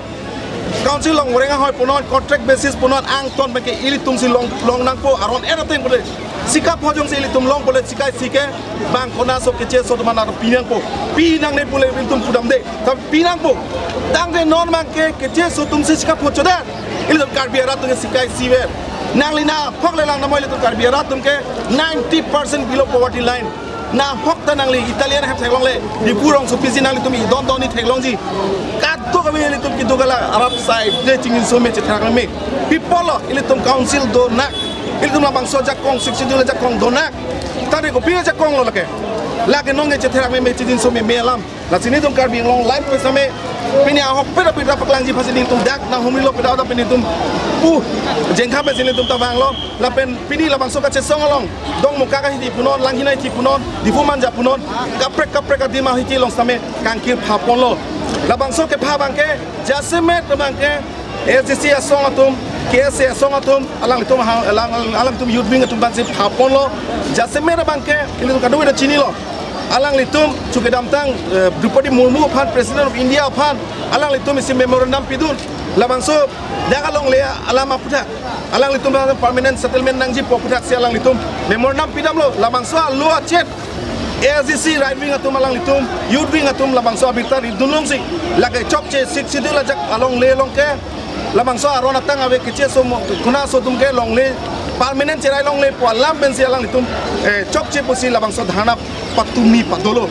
Council along boreng ahoi punon, contract basis punon, angton pen ke ilitum si long, long nangpo, aron era teng pule. Sika phojong si ilitum long pule, sikai si ke, bang kona so keche so teman atum pinangpo. Pinangne pule ilitum pudamde. Tapi pinangpo. Tangte non abang ke keche so atum si sika phochodet. Ilitum Karbi arat atum ke sikai siver. Nangli nahok le lang namo ilitum Karbi arat atum ke ninety percent below poverty line. Nahok ta nangli Italian hem theklongle. Diphu rongsopi si nanglitum idon don ni theklongji. Kadokave ilitum keduk ala arap side de chingin so me chetherak me. Pi pulo ilitum council donak. Ilitum labangso ajakong Sixth Schedule ajakong donak. Tangte kopi ajakong lo lake. Lake nonke chetherak me me chingin so me me alam. Lasi nelitum Karbi Anglong Live pen seme pini ahokpet abirta paklangji aphansi nelitum dak nanghumrilo pida dak pini nelitum pu Jengkha pensi nelitum ta vanglo lapen pini labangso kachesong along Dongmukak ahiti punon, Langhin ahiti punon, Diphu Manja punon, kaprek kaprek adim ahiti along seme kangkir phaponlo. Labangso kepha abang ke jasemet abang ke A S D C asong atum, K S A asong atum, alanglitum ha-, alang, alang, alangtum youth wing atum abangsi phaponlo, jasemet abang ke ilitum kadokave ta chinilo. Alanglitum chukedamtang, eh, Droupadi Murmu aphan, President of India aphan, alanglitum isi memorandum pidun. Labangso dak alongle alam aputhak. Alanglitum permanent settlement nangjipo aputhak si alanglitum memorandum pidamlo. Labangso alo achet A S D C right wing atum alanglitum, youth wing atum labangso abirta ridun longsi. Lake chokche Sixth Schedule ajak alongle along ke. Labangso aron atang ave keche so mo, kona so atum ke longle, permanent cherai longlepo alam pensi alanglitum, eh, chokche pusi labangso dharna patumi padolo.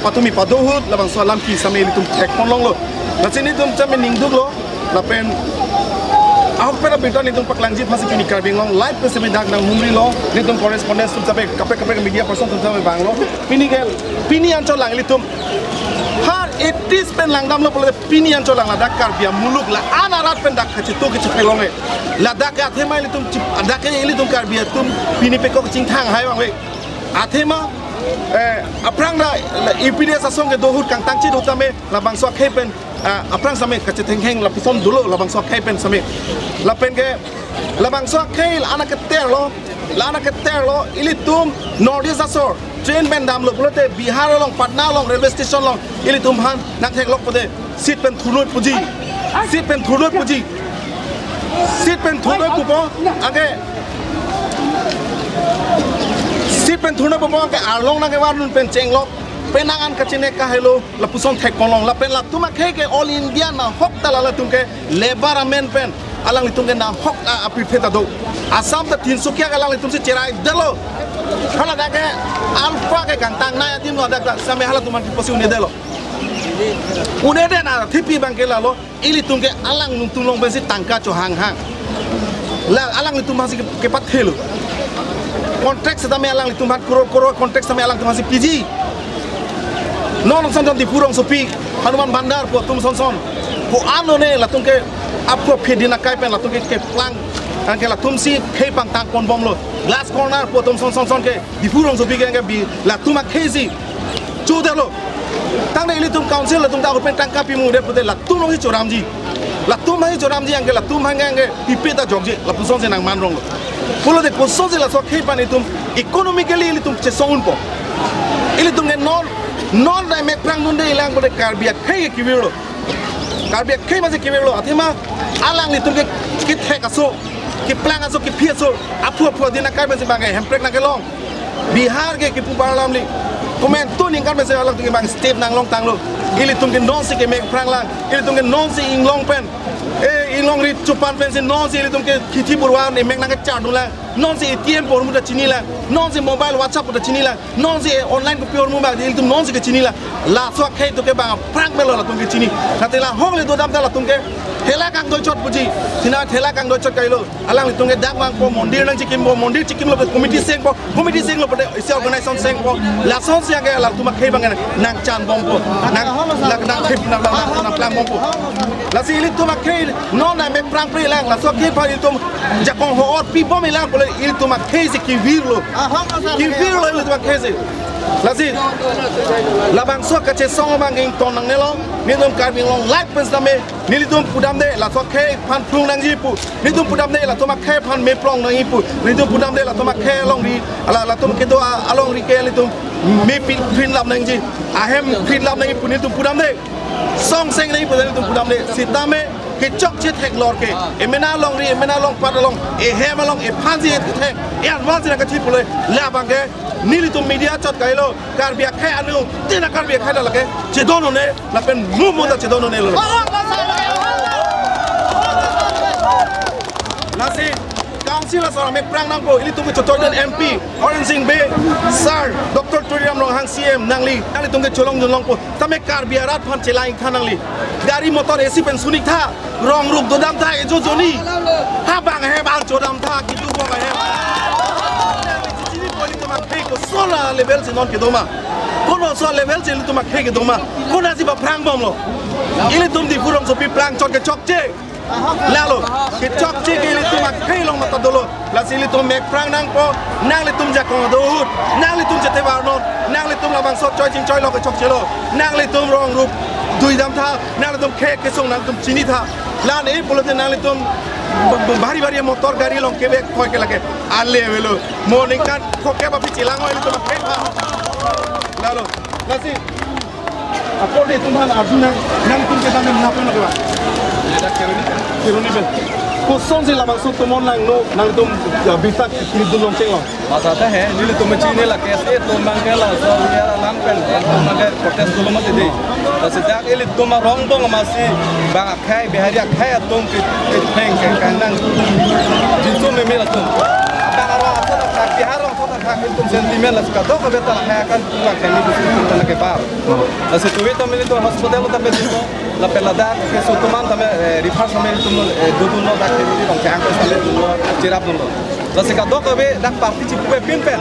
Patumi pado ahut labangso alam ke seme ilitum thekpon longlo. Lasi nelitum seme ningduklo. Lapen ahokpet abirta nelitum paklangji aphansi pini Karbi Anglong Live pen seme dak nanghumrilo. Nelitum correspondent atum seme kaprek kaprek media person atum seme vanglo. Pini ke, pini anchot lang ilitum. Har eighties pen langdamlo pulote pini anchot lang ladak Karbi amuluk la-an arat pen dak kachitu kachiphelonge. Ladak ke athema ilitum chip, ladak ke ilitum Karbi atum pini pekok chingthang hai abang ve. Athema, eh, aphrang ta U P D S asong kedo ahut kangtang chit ahut tame labangso akhei pen, ah, aphrang seme kachethengkheng lapuson dolo labangso akhei pen seme. Lapen ke labangso akhei la-an aketer lo, la-an aketer lo, ilitum North East asor train pen damlo pulote Bihar along, Patna along, railway station along ilitum aphan nangtheklok pote seat pen thurnoi puji. Seat pen thurnoi puji. Seat pen thurnoi pupo, anke seat pen thurnoi pupo, anke arlong nangkevar dun pen chenglok, penang an kachinek kahelo, lapuson thekpon long, lapen latum akhei ke all India nahok ta lalatum ke labour amen pen alanglitum ke nahok a apirthe ta do. Assam ta Tinsukia ke alanglitum si cherai detlo. Hala dak ke alpha ke kangtang nai adim lo dak ta seme halatum aphan pi pusi un-edetlo. Unedet athipi abangke lalo, ilitum ke alanglitum along pensi tangka chohanghang. La alanglitum aphansi ke, kepathelo. Contract setame alanglitum aphan, crore crore contract setame alanglitum aphansi piji. Non sonson Diphu rongsopi, Hanuman Bandar pu atum sonson. Pu anone latum ke aphu aphi din akai pen latum ke keplang. Anke latumsi khei pangtang ponbomlo. Glass corner pu atum sonson sonke Diphu rongsopi ke anke bi latum akhei si chodelo. Tangte ilitum council latum ta ahut pen tangka pimudet pute latum alongsi choramji. Latum alongsi choramji anke latum aphan anke pipe ta jokji. Lapuson si nangman ronglo. Pulote kosonsi laso akhei aphan itum economically ilitum chesong unpo. Ilitum ke non, non dai mek prang dunde ilang pute Karbi akhei ke kevirlo. Karbi akhei masi kevirlo. Athema alanglitum ke kethek aso, keplang aso, kephi aso, aphu aphu din akai pensi abangke hemprek nangkelong. Bihar ke kipu bar alamli. Komantu ningkan pensi alangtum ke bang step nanglong tanglo. Ilitum ke nonsi kemek prang lang. Ilitum ke nonsi inglong pen. Eh, inglongri chupan pensi nonsi ilitum ke khithi burwa ne mek nangkechar dun lang. Nonsi A T M pu ahormu ta chini lang. Nonsi mobile WhatsApp pu ta chini lang. Nonsi online kopi ahormu bang ilitum nonsi kechini lang. Laso akhei atum ke bang aphrang melo latum kechini. Nate la hong le dodam ta latum ke thela kangdoi chot puji. Sina thela kangdoi chot kailo. Alanglitum ke dak vangpo, mondir nangchikimpo, mondir chikimlo committee sengpo, committee senglo pute isi organization sengpo. Lasonsi anke latum akhei abang nangchanbompo. Nang lak nang thip nang nang nang nangplangbompo. Lasi ilitum akhei non nang mek prangpre lang, laso akhei aphan ilitum jakong ho-or pibom ilang pule ilitum akhei si kevirlo. Kevirlo ilitum akhei si. Lasi labangso kachesong abang ington nangnelo, nelitum Karbi Anglong live pen setame nelitum pudamde, laso akhei aphan phlung nangji pu. Nelitum pudamde, latum akhei aphan me plong nangji pu. Nelitum pudamde, latum akhei alongri, ala latum kedo a-, alongri ke nelitum me pi-, prinlap nangji. Ahem prinlap nangji pu nelitum pudamde. Song seng nangji pu nelitum pudamde. Sitame kechokche theklor ke. Emena alongri, emena alongpat along, ehem along, ephansi thek, e-anwansi nangkathi pule. Labangke nelitum media chot kailo, Karbi akhei anu, tina Karbi akhei ta lake chedon un-e, lapen mumu ta chedon un-elo. Lasi council asor amek prang nangpo, ilitum ke chotoidon M P Horen Sing Bey, sir Doctor Tuliram Ronghang C M nangli, nanglitum ke cholong junlongpo. Tame Karbi arat aphan chelang-ik tha nangli. Gari motor esi pen sun-ik tha. Rong rup dodam tha, ejo joni. Ha bang ahem an chodam tha, kitu bong ahem. Chini poli tum akhei koson a level si non kedo ma. Kono so level si tum akhei kedo ma. Konatsi ba prangbomlo. Ilitum Diphu rongsopi plang chot kechokche. Lalo, kechokche ke ilitum akhei along mata dolo. Lasi ilitum mek prang nangpo, nanglitum jakong do ahut, nanglitum chethe varnon, nanglitum labangso choi chingchoi lo kechokchelo, nanglitum rong rup duidam tha, nanglitum khei kesung nangtum chini tha. La-an e pulote nanglitum b-, b-, bhari bhari motor gari along kevek khoi ke lake ale avelo. Mo ningkan khokep aphi chelang-o ilitum akhei aphan. Lalo, lasi apor de itum aphan arju nang, nangtum ke tame mena pen lake ba. Keroni pen. Kosonsi labangso tomon langno, nangtum, ya, bita kiri dun longcheng lo. Masa ta he, nelitum chini la case e tum abangke laso ya lang pen, tum abangke protest dolo mati dei. Lasi dak ilitum arong bong masi bang akhei, Bihari akhei atum ke, ke theng ke kanang. Jinsu meme latum. Bang arong aso ta khak, Bihar arong aso ta khak, ilitum sentiment lasi kadokave ta lahai akan tum akhei ni busi tum ta lake bar. Lasi tuwi ta nelitum hospital ta pe dito, lapen ladak keso atum an tame, eh, refer tame tum, eh, dodunlo dak ke di rong ke angkos tame dunlo, cherapdunlo. Lasi kadokave dak party chipu pinpen.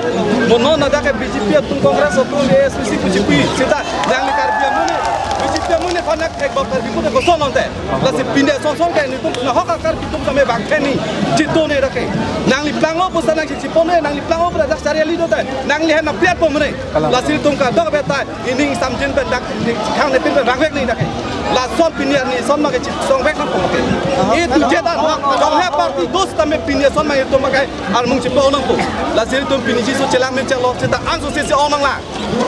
Mo non ladak ke B J P atum, Congress atum, A S D C pu chipu. Seta nangli Karbi amonit, B J P amonit aphan nang thek bak Karbi amonit koson lonte. Lasi pine sonsong ke nelitum nahok akar itum tame bang theni. Chito ne dak ke. Nangli planglo pusa nangchichipon ne, nangli planglo pusa dak chariali dote. Nangli hen na piat po mene. Lasi tum kadokave ta ining samjin pen dak, ining khang ne pin pen rangvek ni dak ke. Lason pini arni son ma ke chit songvek nangpo ke. Itum chetan, jong he party dos tame pini son ma itum ma ke armung chipo nangpo. Lasi itum pini jisu chelang ni chalo, cheta angso sisi on nanglang.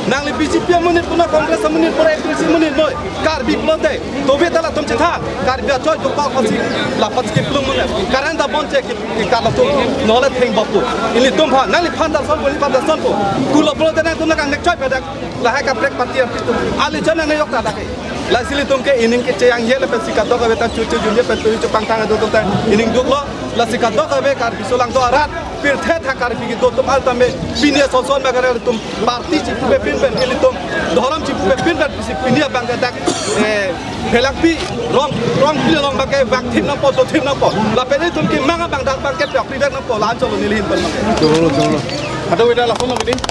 Nangli B J P amonit puna Congress amonit pura A P C amonit noi. Karbi pulote, tobe ta latum chetha, Karbi achoi jokpa aphansi, la aphansi plung mene. Current abon che ke, ke kalatum, nole theng bapu. Ilitum aphan, nangliphan ta sonpo, iliphan ta sonpo. Kulo pulote nangtum nang kangnek choi pedak. Lahai kaprek party apitum. Ali jon nang yok ta dak ke. Lasi ilitum ke ining kecheyang ye lapen si kadokave ta chuchu jun ye pen tui chupang tang adu tum ta ining duklo. Lasi kadokave Karbi solang do arat. Pirthe tha Karbi kedo atum alta me pini ason ason bang ke ilitum party chipupe pinpen, ilitum dhorom chipupe pinpen si pini abang ke dak, eh, Phelangpi rong, Rongpi along bang ke vak thim nangpo, do thim nangpo. Lapen ilitum kemang abang dak bang ke pyak pivek nangpo, la-an cholo neli ahin pen bang ke. Cholo, cholo. Ado beta lason lo bini.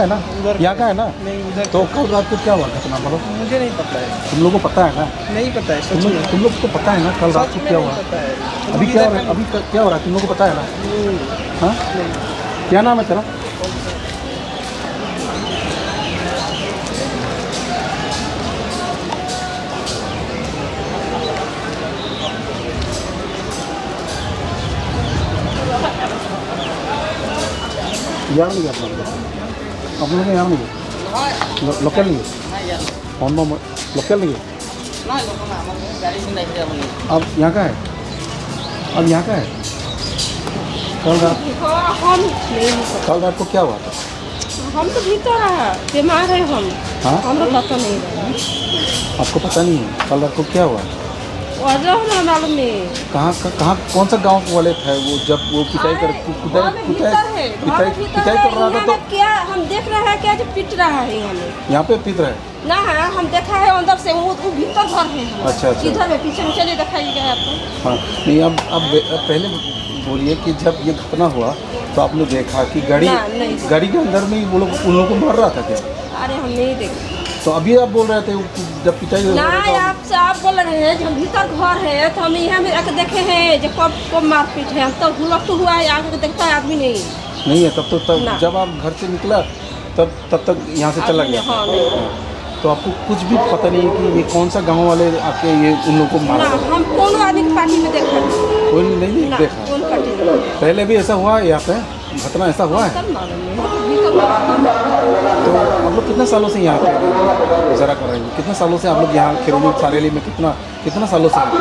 है ना? उधर यहाँ का है ना? नहीं, उधर तो का। कल रात को क्या हुआ घटना, बोलो? मुझे नहीं पता है। तुम लोग को पता है ना? नहीं पता है, सच तुम लोग, में। तुम लोग को पता है ना कल रात सच को में क्या नहीं हुआ? पता है। अभी हम क्या हो इधर रहा है? का अभी क-, क्या हो रहा है? तुम लोग को पता है ना? नहीं। हाँ? नहीं। क्या नाम है तेरा? यहाँ नहीं है अपना। अपना यहाँ नहीं है। लो-, लोकल नहीं है। कौन बा-, लोकल नहीं है। आप यहाँ का है? आप यहाँ का है? कल रात, हम नहीं। कल रात को क्या हुआ था? हम तो भीतर है, बीमार है हम। हाँ? हमको पता नहीं है। आपको पता नहीं है कल रात को क्या हुआ? वजह हमें मालूम नहीं। कहाँ का, कहाँ, कौन सा गांव वाले थे वो, जब वो पिटाई कर, अरे, कु-, कुटाई, हम कुटाई, भीतर है, घर पिटाई, भीतर पिटाई है, कर रहा था यहाँ तो? क्या हम देख रहे हैं क्या जो पीट रहा है हमें? यहाँ पे पीट रहा है? ना, हम देखा है अंदर से, वो, वो भीतर घर है हमारा। अच्छा, अच्छा। इधर है, पीछे में चलिए, दिखाइएगा आपको। हाँ, नहीं, अब, अब बे-, अब पहले बोलिए कि जब ये घटना हुआ, तो आपने देखा कि गाड़ी, ना, नहीं। गाड़ी के अंदर में ही वो लोग, उन लोगों को मार रहा था क्या? अरे, हम नहीं देखे। तो अभी आप बोल रहे थे कि जब पिटाई हो ना, रहा था, आप, आप बोल रहे हैं कि हम भीतर घर है, तो हम यहाँ में आके देखे हैं जो कब, कब मारपीट है। हम तो हम लोग तो हुआ है, आके देखता है आदमी नहीं। नहीं है, तब तो, तब ना। जब आप घर से निकला, तब, तब तक यहाँ से चला आदमी गया? हाँ, नहीं। तो आपको कुछ भी पता नहीं है कि ये कौन सा गांव वाले आके ये उन लोगों को मारा? ना, हम कोनो आदमी के पार्टी में देखा नहीं। कोई नहीं, नहीं ना, देखा? कौन पार्टी में? पहले भी ऐसा हुआ है यहाँ पे? घटना ऐसा हुआ है? सब मालूम नहीं, हम तो भीतर में। तो आप लोग कितना सालों से यहाँ पे गुजारा कर रहे हैं? कितना सालों से आप लोग यहाँ खिरोनी सारेली में कितना, कितना सालों से? हम तो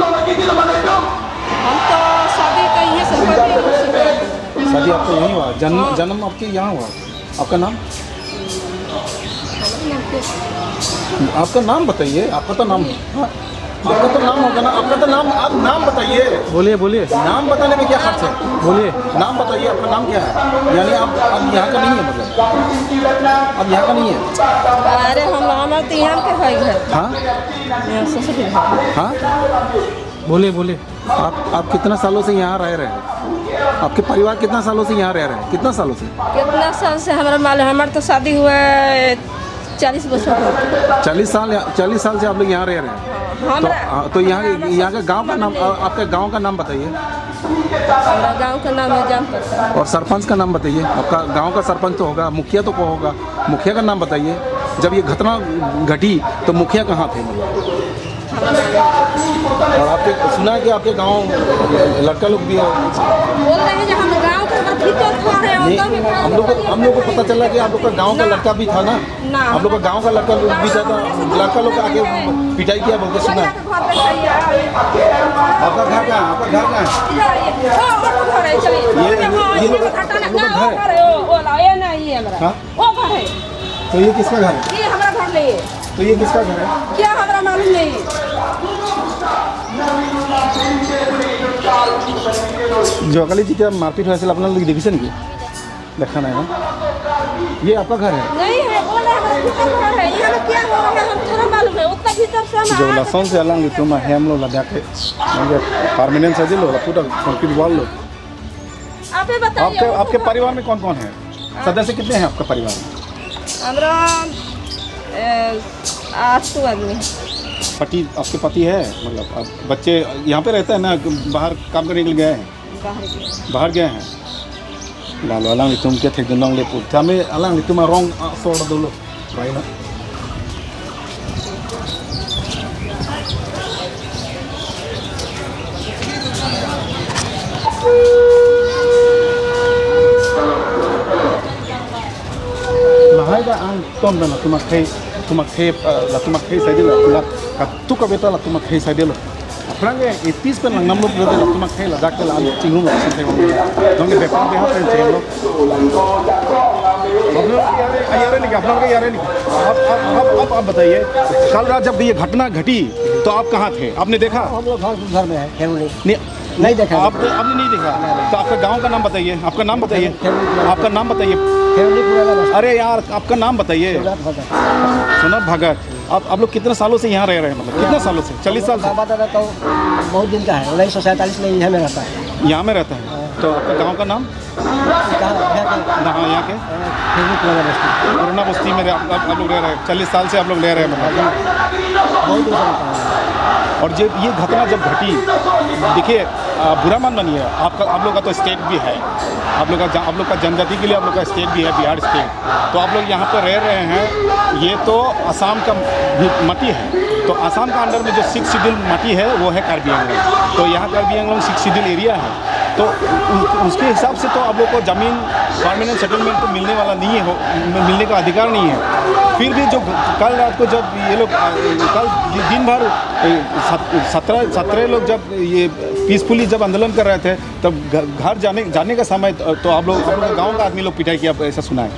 शादी का ये सब करते हैं, सब करते हैं। शादी आपका यहीं हुआ? जन्म, हाँ। जन्म आपके यहाँ हुआ? आपका नाम? आपका नाम बताइए, आपका तो नाम, हाँ, आपका तो नाम होगा ना, आपका तो नाम, आप नाम बताइए। बोलिए, बोलिए। नाम बताने में क्या खर्च है? बोलिए। नाम बताइए, आपका नाम क्या है? यानी आप, आप यहाँ का नहीं है, मतलब, आप यहाँ का नहीं है? अरे, हम, हमारे तो यहाँ के है घर। हाँ? यहाँ ससुर घर। हाँ? बोलिए, बोलिए। आप, आप कितना सालों से यहाँ रह रहे हैं? आपके परिवार कितना सालों से यहाँ रह रहे हैं? कितना सालों से? कितना साल से हमारा मालूम, हमारा तो शादी हुआ है चालीस बरस हो गया। चालीस साल, चालीस साल से आप लोग यहाँ रह रहे हैं? हाँ, तो, हमारा, हाँ, तो यहाँ, हमारा यहाँ का गांव का नाम, नहीं। आ-, आपके गांव का नाम बताइए। हमारा गांव का नाम है जामपट्टा। और सरपंच का नाम बताइए। आपका गांव का सरपंच तो होगा, मुखिया तो को होगा, मुखिया का नाम बताइए। जब ये घटना घटी तो मुखिया कहाँ थे? और आपके, सुना है कि आपके गांव लड़का लोग भी है? बोल रहे हैं कि हम गांव के भीतर घर है, नहीं, अंदर में हम लोग को, हम लोग को पता चला कि आप लोग का गांव का ना। लड़का भी था ना? ना। आप लोग का गांव का लड़का लोग भी था, तो लड़का लोग आके पिटाई किया बोल के सुना है। घर पे सही है। आपका घर कहाँ? आपका घर कहाँ है? इधर आइए। वो, वो घर है, चलिए। ये, हाँ, ये ये लोग, घाटा ना, ये लोग वो घर है। वो, वो ला, ये नहीं है हमारा। हाँ? वो घर है। तो ये किसका घर है? ये हमारा घर नहीं है। तो ये किसका घर है? क्या हमारा मालूम नहीं। যোৱাকালি যেতিয়া মাৰপিট হৈ আছিল, আপোনালোকে দেখিছে নেকি? দেখা নাই ন? ये आपका घर है? नहीं है, बोल रहे हैं, हमारा खुद का घर है। यहाँ में क्या हो रहा है, हम थोड़ा मालूम है। उतना भीतर से हम जो आ लसन से अलग तुम है, हम लोग लद्दाख के, permanent sa dilo, lapu ta concrete wall lo। आप ही बताइए, आपके, वो आपके तो परिवार में कौन कौन है? सदस्य कितने हैं आपका परिवार में? हमरा, ए, आठ गो आदमी। पति, आपके पति है? मतलब, अब बच्चे यहाँ पे रहते हैं ना, बाहर काम करने के लिए गए हैं? बाहर गए। बाहर गए हैं? Lalo alanglitum kethekdun longle pu tame alanglitum arong asor dolo. Rai na. Lahai ta angton ta latum akhei, latum akhei, eh, latum akhei saidelo, la katu kabeta latum akhei saidelo. আপোনালোকে এ পি এছ পে লাংনাম লোক যদি আপোনাক সেই লাডাখ তে লাল চিংহু মত চিন্তা কৰিব লাগে। আপোনালোকে বেপাৰ বেয়া পেন চেন লোক। আপোনালোকে ইয়াৰে, ইয়াৰে নেকি? আপোনালোকে ইয়াৰে নেকি? आप, आप, आप, आप, आप बताइए, कल रात जब ये घटना घटी तो आप कहाँ थे? आपने देखा? हम लोग घर, घर में है, फैमिली। नहीं, नहीं देखा। आप, आपने नहीं देखा? नहीं, नहीं। तो आपका गांव का नाम बताइए, आपका नाम बताइए, फैमिली, फैमिली। आपका नाम बताइए। फैमिली पुराना बस्ती। अरे यार, आपका नाम बताइए। सोमनाथ भगत। सोमनाथ भगत। आप, आप लोग कितने सालों से यहाँ रह रहे हैं? मतलब, कितना सालों से? चालीस साल से? बाबा दादा तो बहुत दिन का है, उन्नीस सौ सैंतालीस में यहाँ में रहता है। यहाँ में रहता है? हाँ। तो आपका गांव का नाम? कहाँ? यहाँ के? हाँ, यहाँ के? अ, फिर भी पुराना बस्ती। पुराना बस्ती में रह-, आप, आप लोग रह रहे हैं, चालीस साल से आप लोग रह रहे हैं, मतलब। बहुत दिन से रहता है। और जब ये घटना जब घटी, देखिए, अ, बुरा मत मानिए, आपका, आप लोग का तो स्टेट भी है, आप लोग का जा-, आप लोग का जनजाति के लिए आप लोग का स्टेट भी है, बिहार स्टेट। तो आप लोग यहाँ पे रह रहे हैं, ये तो असम का भी माटी है। तो असम का अंडर में जो सिक्स शेड्यूल माटी है, वो है कार्बी आंगलोंग। तो यहाँ कार्बी आंगलोंग सिक्स शेड्यूल एरिया है। तो उ-, उसके हिसाब से तो आप लोग को जमीन परमानेंट सेटलमेंट तो मिलने वाला नहीं है, हो, मिलने का अधिकार नहीं है। फिर भी जो कल रात को जब ये लोग, अ, कल दि-, दिन भर, अ, सत-, सत्रह, सत्रह लोग जब ये पीसफुली जब आंदोलन कर रहे थे, तब घ-, घर जाने, जाने का समय तो, तो आप लोग, आप लोग का गांव का आदमी लोग पिटाई किया, ऐसा सुना है।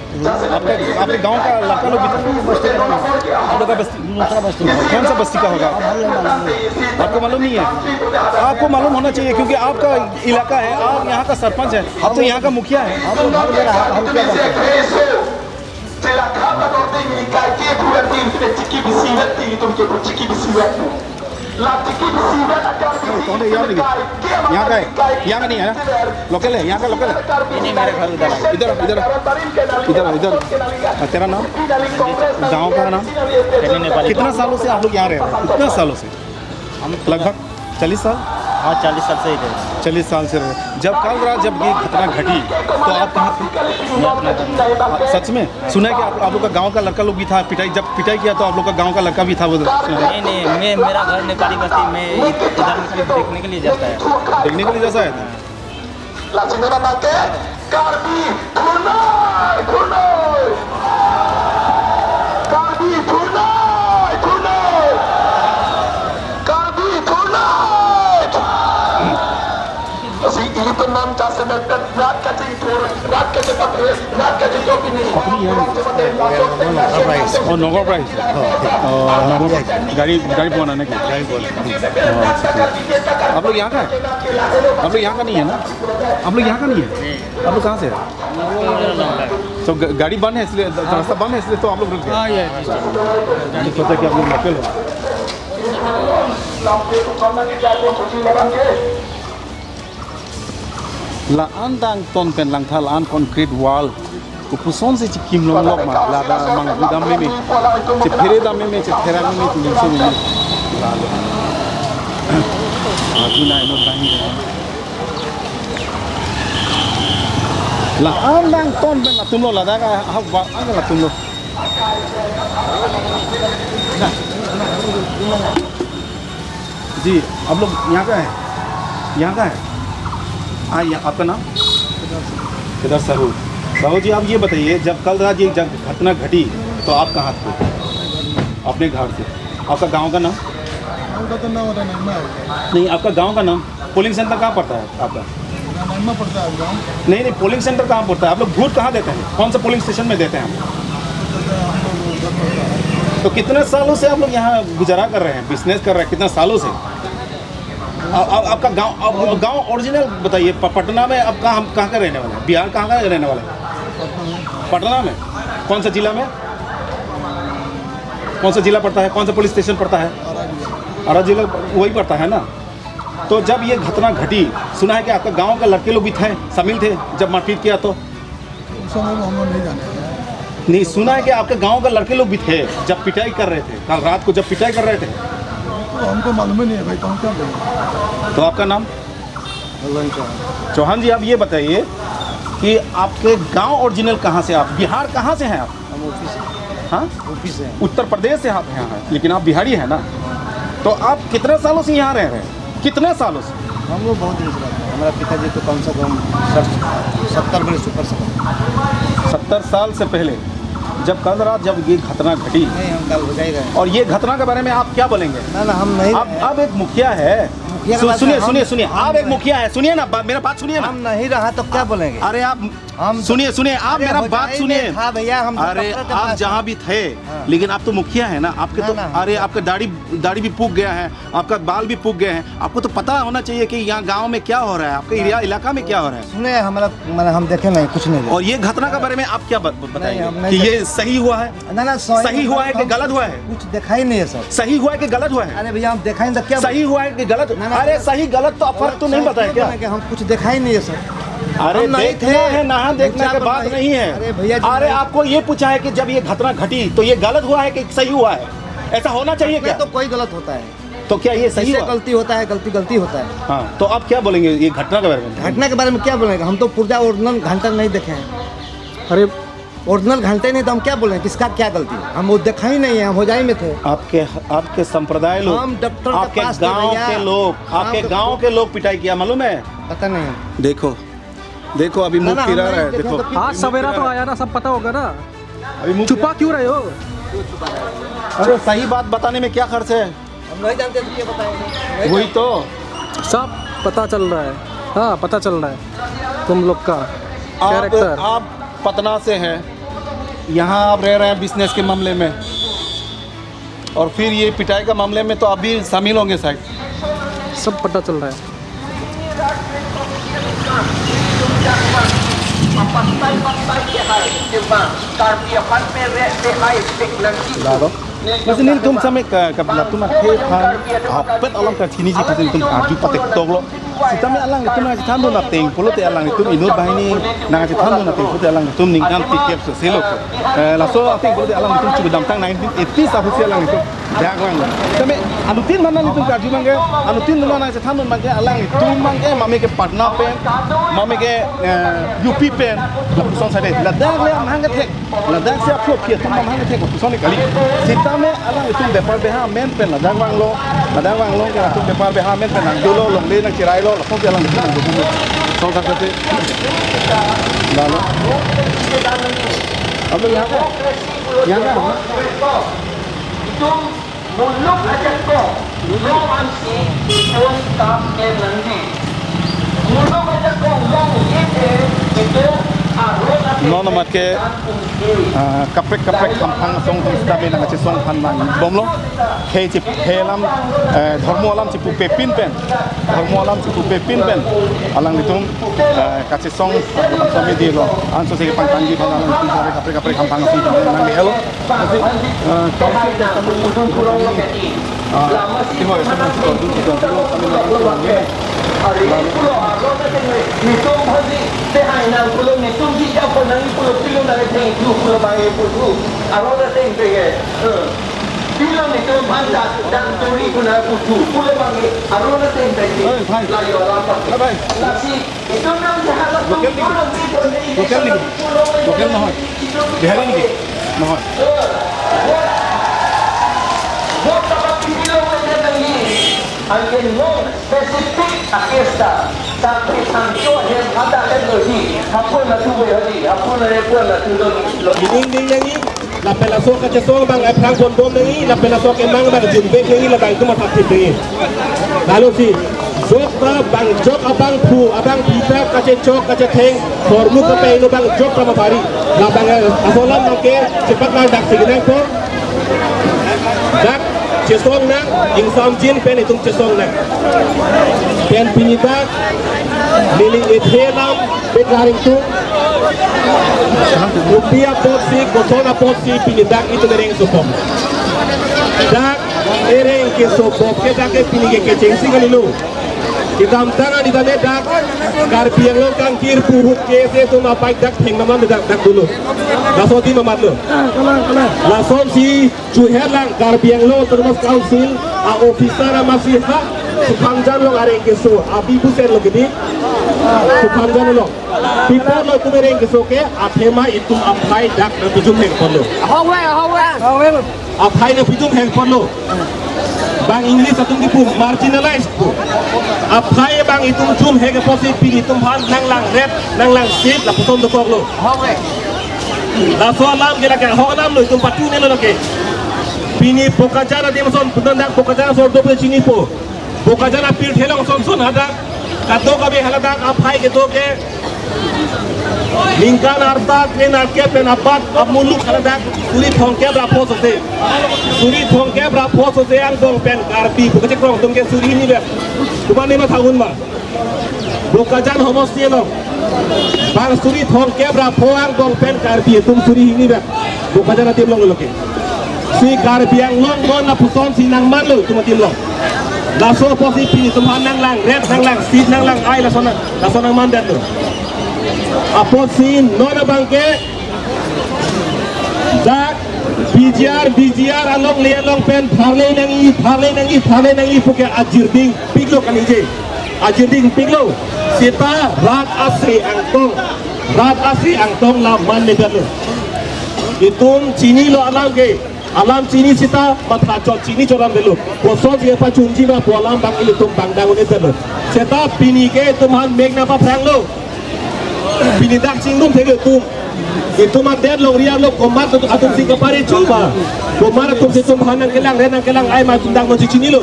आपका, आपके गांव का लड़का लोग भी था? बस्ती का नहीं। आप लोग का बस्ती? दूसरा बस्ती का। कौन सा बस्ती का होगा? अब हम नहीं मालूम नहीं। आपको मालूम नहीं है? आपको मालूम होना चाहिए, क्योंकि आपका इलाका है, आप यहाँ का सरपंच है, आप तो यहाँ का मुखिया है। हम लोग घर में रहा, हम क्या करते हैं? कौन है यार? यहाँ का है? यहाँ का नहीं है ना? लोकल है, यहाँ का लोकल है? नहीं, नहीं, मेरा घर उधर है। इधर, इधर, इधर, इधर। हाँ, तेरा नाम? गांव का नाम? नेपाली। कितना सालों से आप लोग यहाँ रह रहे हैं? कितना सालों से? हम लगभग चालीस साल? हाँ, चालीस साल से ही रह रहे हैं। चालीस साल से रहे। जब कल रात जब ये घटना घटी, तो आप कहाँ थे? मैं अपना घर में। सच में? सुना है कि आप, आप लोग का गांव का लड़का लोग भी था, पिटाई, जब पिटाई किया तो आप लोग का गांव का लड़का भी था, वो सुना है? नहीं, नहीं, मैं, मेरा घर नेपाली बस्ती, मैं इधर में सिर्फ देखने के लिए जाता है। देखने के लिए जाता है? Karbi thurnoi, thurnoi. Karbi thurnoi, thurnoi. Karbi thurnoi. Si ilitum nam jasemet rat kachingthur, rat kachepathe, rat kachechopini. Oh, Nagaon pra আহিছে। Oh, গাড়ী, গাড়ী পোৱা নাই নেকি? গাড়ী পোৱা নাই। Oh, আচ্ছা, ঠিক আছে। आप लोग यहाँ का है? आप लोग यहाँ का नहीं है ना? आप लोग यहाँ का नहीं है? आप लोग कहाँ से है? तो ग-, गाड़ी बंद है इसलिए, रास्ता बंद है इसलिए तो आप लोग रुक गए? हाँ, ये, जी, जी। तो सोचा कि आप लोग लोकल हो। La-an dangton pen langtha la-an concrete wall. Kopuson si chikim longlok ma, ladak manghu dam meme. Chephere dam meme, chephere meme, tulim so meme. Lalo. Aju na ino dang. La-an dangton pen latum lo, ladak ahok ba-an latum lo. जी, आप लोग यहाँ का है? यहाँ का है? हाँ, यहाँ, आपका नाम? केदार साहू। साहू जी, आप ये बताइए, जब कल रात ये जब घटना घटी, तो आप कहाँ थे? अपने घर से। आपका गांव का नाम? गांव का तो नाम होता नहीं, मैं नहीं, आपका गांव का नाम? पोलिंग सेंटर कहाँ पड़ता है आपका? नाम पड़ता है गांव। नहीं, नहीं, पोलिंग सेंटर कहाँ पड़ता है? आप लोग वोट कहाँ देते हैं? कौन सा पोलिंग स्टेशन में देते हैं आप? तो कितने सालों से आप लोग यहाँ गुजारा कर रहे हैं, बिजनेस कर रहे हैं, कितने सालों से? आप, आप, आपका गांव, आप गांव ओरिजिनल बताइए, प-, पटना में आप कहाँ, कहाँ का रहने वाले हैं? बिहार कहाँ का रहने वाले हैं? पटना में। कौन सा जिला में? कौन सा जिला पड़ता है? कौन सा पुलिस स्टेशन पड़ता है? आरा जिला, वही पड़ता है ना? तो जब ये घटना घटी, सुना है कि आपका गांव का लड़के लोग भी थे, शामिल थे जब मारपीट किया तो? उस समय में हम लोग नहीं जाने। नहीं, सुना है कि आपके गांव का लड़के लोग भी थे जब पिटाई कर रहे थे, कल रात को जब पिटाई कर रहे थे। तो हमको मालूम ही नहीं है भाई, कौन क्या बोले। तो आपका नाम? भगवान चौहान। चौहान जी, आप ये बताइए कि आपके गांव ओरिजिनल कहाँ से, आप बिहार कहाँ से हैं आप? हम यूपी से। हाँ? यूपी से हैं। उत्तर प्रदेश से आप यहाँ हैं, लेकिन आप बिहारी हैं ना? तो आप कितने सालों से यहाँ रह रहे हैं? कितने सालों से? हम लोग बहुत दिन से रहते हैं। हमारा पिताजी तो कम से कम सठ, सत्तर बरस ऊपर से रहते हैं। सत्तर साल से पहले जब कल रात जब ये घटना घटी नहीं, हम कल हो जाएगा। और ये घटना के बारे में आप क्या बोलेंगे? ना, ना, हम नहीं अब, रहे। अब एक मुखिया है। मुखिया के सु-, बात सुनिए, हम सुनिए, सुनिए, आप एक मुखिया है, सुनिए ना, बा-, मेरा बात सुनिए ना। हम नहीं रहा तो क्या बोलेंगे? अरे आप हम सुनिए, सुनिए, आप अरे मेरा हो बात जाएगा, सुनिए। हाँ भैया, हम अरे डॉक्टर के आप पास जहाँ हैं। भी थे, हाँ। लेकिन आप तो मुखिया है ना, आपके ना, तो, ना, हम अरे तो आपका दाढ़ी, दाढ़ी भी पुक गया है, आपका बाल भी पुक गए हैं, आपको तो पता होना चाहिए कि यहाँ गांव में क्या हो रहा है, आपका हाँ। एरिया, इलाका में क्या हो रहा है। सुने, हमारा, मैंने, हम देखे नहीं, कुछ नहीं देखे। और ये घटना के बारे में आप क्या ब-, ब-, नहीं, बताएंगे हम नहीं कि ये देखे। सही हुआ है? ना, ना, सही सही हुआ है कि मतलब गलत हुआ है? कुछ देखा ही नहीं है, सर। सही हुआ है कि गलत हुआ है? अरे भैया, हम देखा ही नहीं तो क्या सही हुआ है कि गलत? ना, ना, अरे गलत सही गलत तो आप फर्क तो नहीं सर, पता है क्या क्या? बोलेंगे? हम कुछ देखा ही नहीं है, सर। अरे हम नहीं देखना थे। है, ना देखना भैया, के हम बात नहीं नहीं है। अरे भैया जी, अरे नहीं। आपको ये पूछा है कि जब ये घटना घटी तो ये गलत हुआ है कि सही हुआ है? ऐसा होना चाहिए घटना क्या? तो कोई गलत होता है। तो क्या ये सही जिससे हुआ? गलती होता है, गलती, गलती होता है। हाँ, तो आप क्या बोलेंगे ये घटना के बारे में? घटना के बारे में क्या बोलेंगे? हम तो पुर्जा ओरिजिनल घंटा नहीं देखे हैं। अरे ओरिजिनल घंटे नहीं तो हम क्या बोलें, किसका क्या गलती? हम वो देखा ही नहीं है, हम होजाई में थे। आपके, आपके संप्रदाय लोग, हम डॉक्टर के आपके पास थे गांव भैया। के लोग, आपके गांव के लोग पिटाई किया, मालूम है? पता नहीं। देखो, देखो, अभी ना, मुंह ना, हम फिरा नहीं रहा है, देखे देखो। तो फिर आज सवेरा तो आया ना, सब पता होगा ना। अभी मुंह छुपा क्यों रहे हो? अरे, सही बात बताने में क्या खर्च है? हम नहीं जानते तो क्या बताएंगे? वही तो। सब पता चल रहा है। हाँ, पता चल रहा है तुम लोग का आप, कैरेक्टर। आप पटना से हैं, यहाँ आप रह रहे हैं बिजनेस के मामले में, और फिर ये पिटाई का मामले में तो आप भी शामिल होंगे शायद। सब पता चल रहा है। Lalu, masi nelitum same ke, ke latum athe aphan, apet alam kachiniji pusi nelitum karju patek toklo. Sitame alanglitum nangchethan dun ateng pulote alanglitum inut banghini nangchethan dun ateng pulote alanglitum ningkan pikep seselo. Eh, laso ateng pulote alanglitum chukdamtang nineteen eighty sa pusi alanglitum dak vanglo. Sitame anuttin mana nelitum karju abangke, anuttin mana nangchethan dun abangke, alanglitum abangke mame ke Patna pen, mame ke, eh, U P pen, lapuson sade. Ladak le amahang kethek. Ladak si aphu aphi atum amahang kethek lapuson kali. Sitame alanglitum bepar beha amen pen ladak vanglo, ladak vanglo ke atum bepar beha amen pen nangdolo, longle nangchirailo, lapuson ke alanglitum nangdolo. Song kar kate. Lalu. Ab log yahan pe, yahan pe, muluk ajakong, long amsi, itum kam ke nangji. Muluk ajakong, long ite, itum aron ate non amat ke, ah, kaprek kaprek hamphang asong atum sitame nangkachesong aphan nangbomlo. Khei chiphe alam, eh, dhormo alam chipupe pin pen, dhormo alam chipupe pin pen, alanglitum, eh, kachesong, kami dilo, anso se kepangtangji aphan alanglitum kaprek kaprek hamphang asong atum nangme-elo. Kasi, eh, council ke kami, ah, iho, iho, iho, iho, iho, kami langsung lagi. Hari pulo, aro na teng, netum bhaji, te hai nang pulo, netum ji ja ko nang pulo, pilo na teng, pulo, pulo, bang, pulo, aro na teng, teng, eh. Pilo netum bhanta, dan turi kuna pulo, pulo, bang, aro na teng, teng, eh, bhai. Layo, lapa. Bye, bye. Lasi, Local নেকি? Local নেকি? Local নহয়। বিহাৰী নেকি? নহয়। Meaning ding nangji, lapen laso kachesong abang aphrang ponbom nangji, lapen laso kemang abang junvek nangji, labang atum athak thip nangji. Lalu si, jok ta bang jok abangphu, abangpi ta kachechok, kachetheng, hormu kape ino bang jok ta mapari. Labang aso alam abangke, chepat nang dak si nangpo. Dak chesong nang, ingsamjin pen itum chesong nang. Pen pini dak, neli ethe alam, Pet laring tu. Kopi apotsi, koson apotsi, pini dak itum ereng sopok. Dak ereng kesopok ke dak ke pini ke kechengsi kalilo. Kedamtang ani tame dak Karbi Anglong kangkir puhuk ke se tu mapai dak theng naman dak dak dulu. Laso adim amatlo. Lasonsi Chuherlang Karbi Anglong Autonomous Council a-officer amatsi ha Suphanjan along areng keso, abi pusen lo kedi, Suphanjan along. Pi apotlo itum ereng keso ke, athema itum aphai dak nangpijum heng ponlo. Hongwe, hongwe. Aphai nangpijum heng ponlo. Bang English atum kipu marginalized pu. Aphai bang itum jum heng apotsi pini itum aphan nanglang ret, nanglang seat, lapuson dokoklo. Hongwe. Laso alam ke lake ahok alam lo, itum patu ne lo lake. Pini Bokajan adim ason, putan dak Bokajan ason dope chinipo. Bokajan apirthe along ason ason hadak kadokave haladak aphai kedo ke ningkan arta kre-nerkep pen abat amuluk haladak suri thomkep ra pho sose. Suri thomkep ra pho sose angbong pen Karbi pu kachekrong atum ke suri hini bep. Komat ne matha un ma? Bokajan homosti along bang suri thomkep ra pho angbong pen Karbi atum suri hini bep. Bokajan adim along lo ke. Si Karbi Anglong non lapuson si nangman lo itum adim along. Laso apotsi pini itum aphan nanglang ret, nanglang sit, nanglang ai, laso nang, laso nangman det lo. Apotsi non abang ke dak P G R, D G R alongle along pen tharle nangji, tharle nangji, tharle nangji pu ke ajirding piklo kaningje. Ajirding piklo. Seta rat ase angtong, rat ase angtong la man ne det lo. Itum chinilo alam ke, alam chini seta matha chot, chini chot alam det lo. Kosonsi pachunji ma pu alam abang ilitum bang dang un-e det lo. Seta pini ke itum aphan mek nangpaphrang lo. Pini dak chingrum thek lo itum. Itum adet longri arlo komat atum, atumsi kapare chu ma? Komat atumsi itum aphan nangkelang ret, nangkelang ai ma itum dak non si chinilo.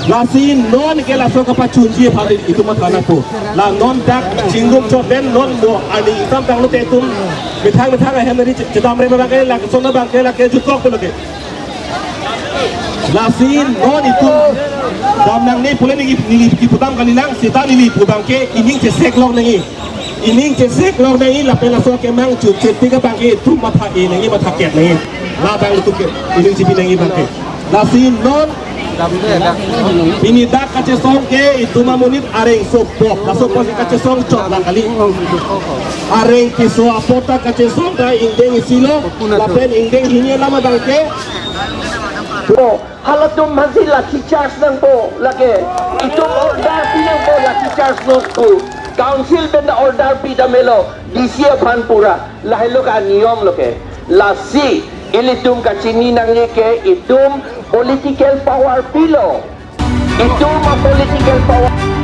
Lasi non ke laso kapachunji aphan itum matha nangpo. La non dak chingrum chot pen non mo ani itam tanglo te itum methang methang ahem nari che-, chedamre abang ke, lason abang ke lake jutkok pulo ke. Lasi non itum dam nangne pule neli, neli kipudam kalilang, seta neli pu abang ke ining cheseklong nangji. Ining cheseklong nangji lapen laso kemang chu chetik abang ke itum matha-e nangji, matha ket nangji. La abang itum ke ining chebi nangji abang ke. Lasi non pini dak kachesong ke itum amonit areng sopok. Laso apotsi kachesong chot lang kali. Areng keso apot ta kachesong ta ingdeng isi lo, lapen ingdeng hini alam abang ke. Halatum aphansi lathi charge nangpo lake. Itum order pi nangpo lathi charge nangpo. Council pen ta order pi damelo. D C aphan pura. Lahelo ke aniyom lo ke. Lasi ilitum kachini nangji ke itum political power pilo. Itum a-political power.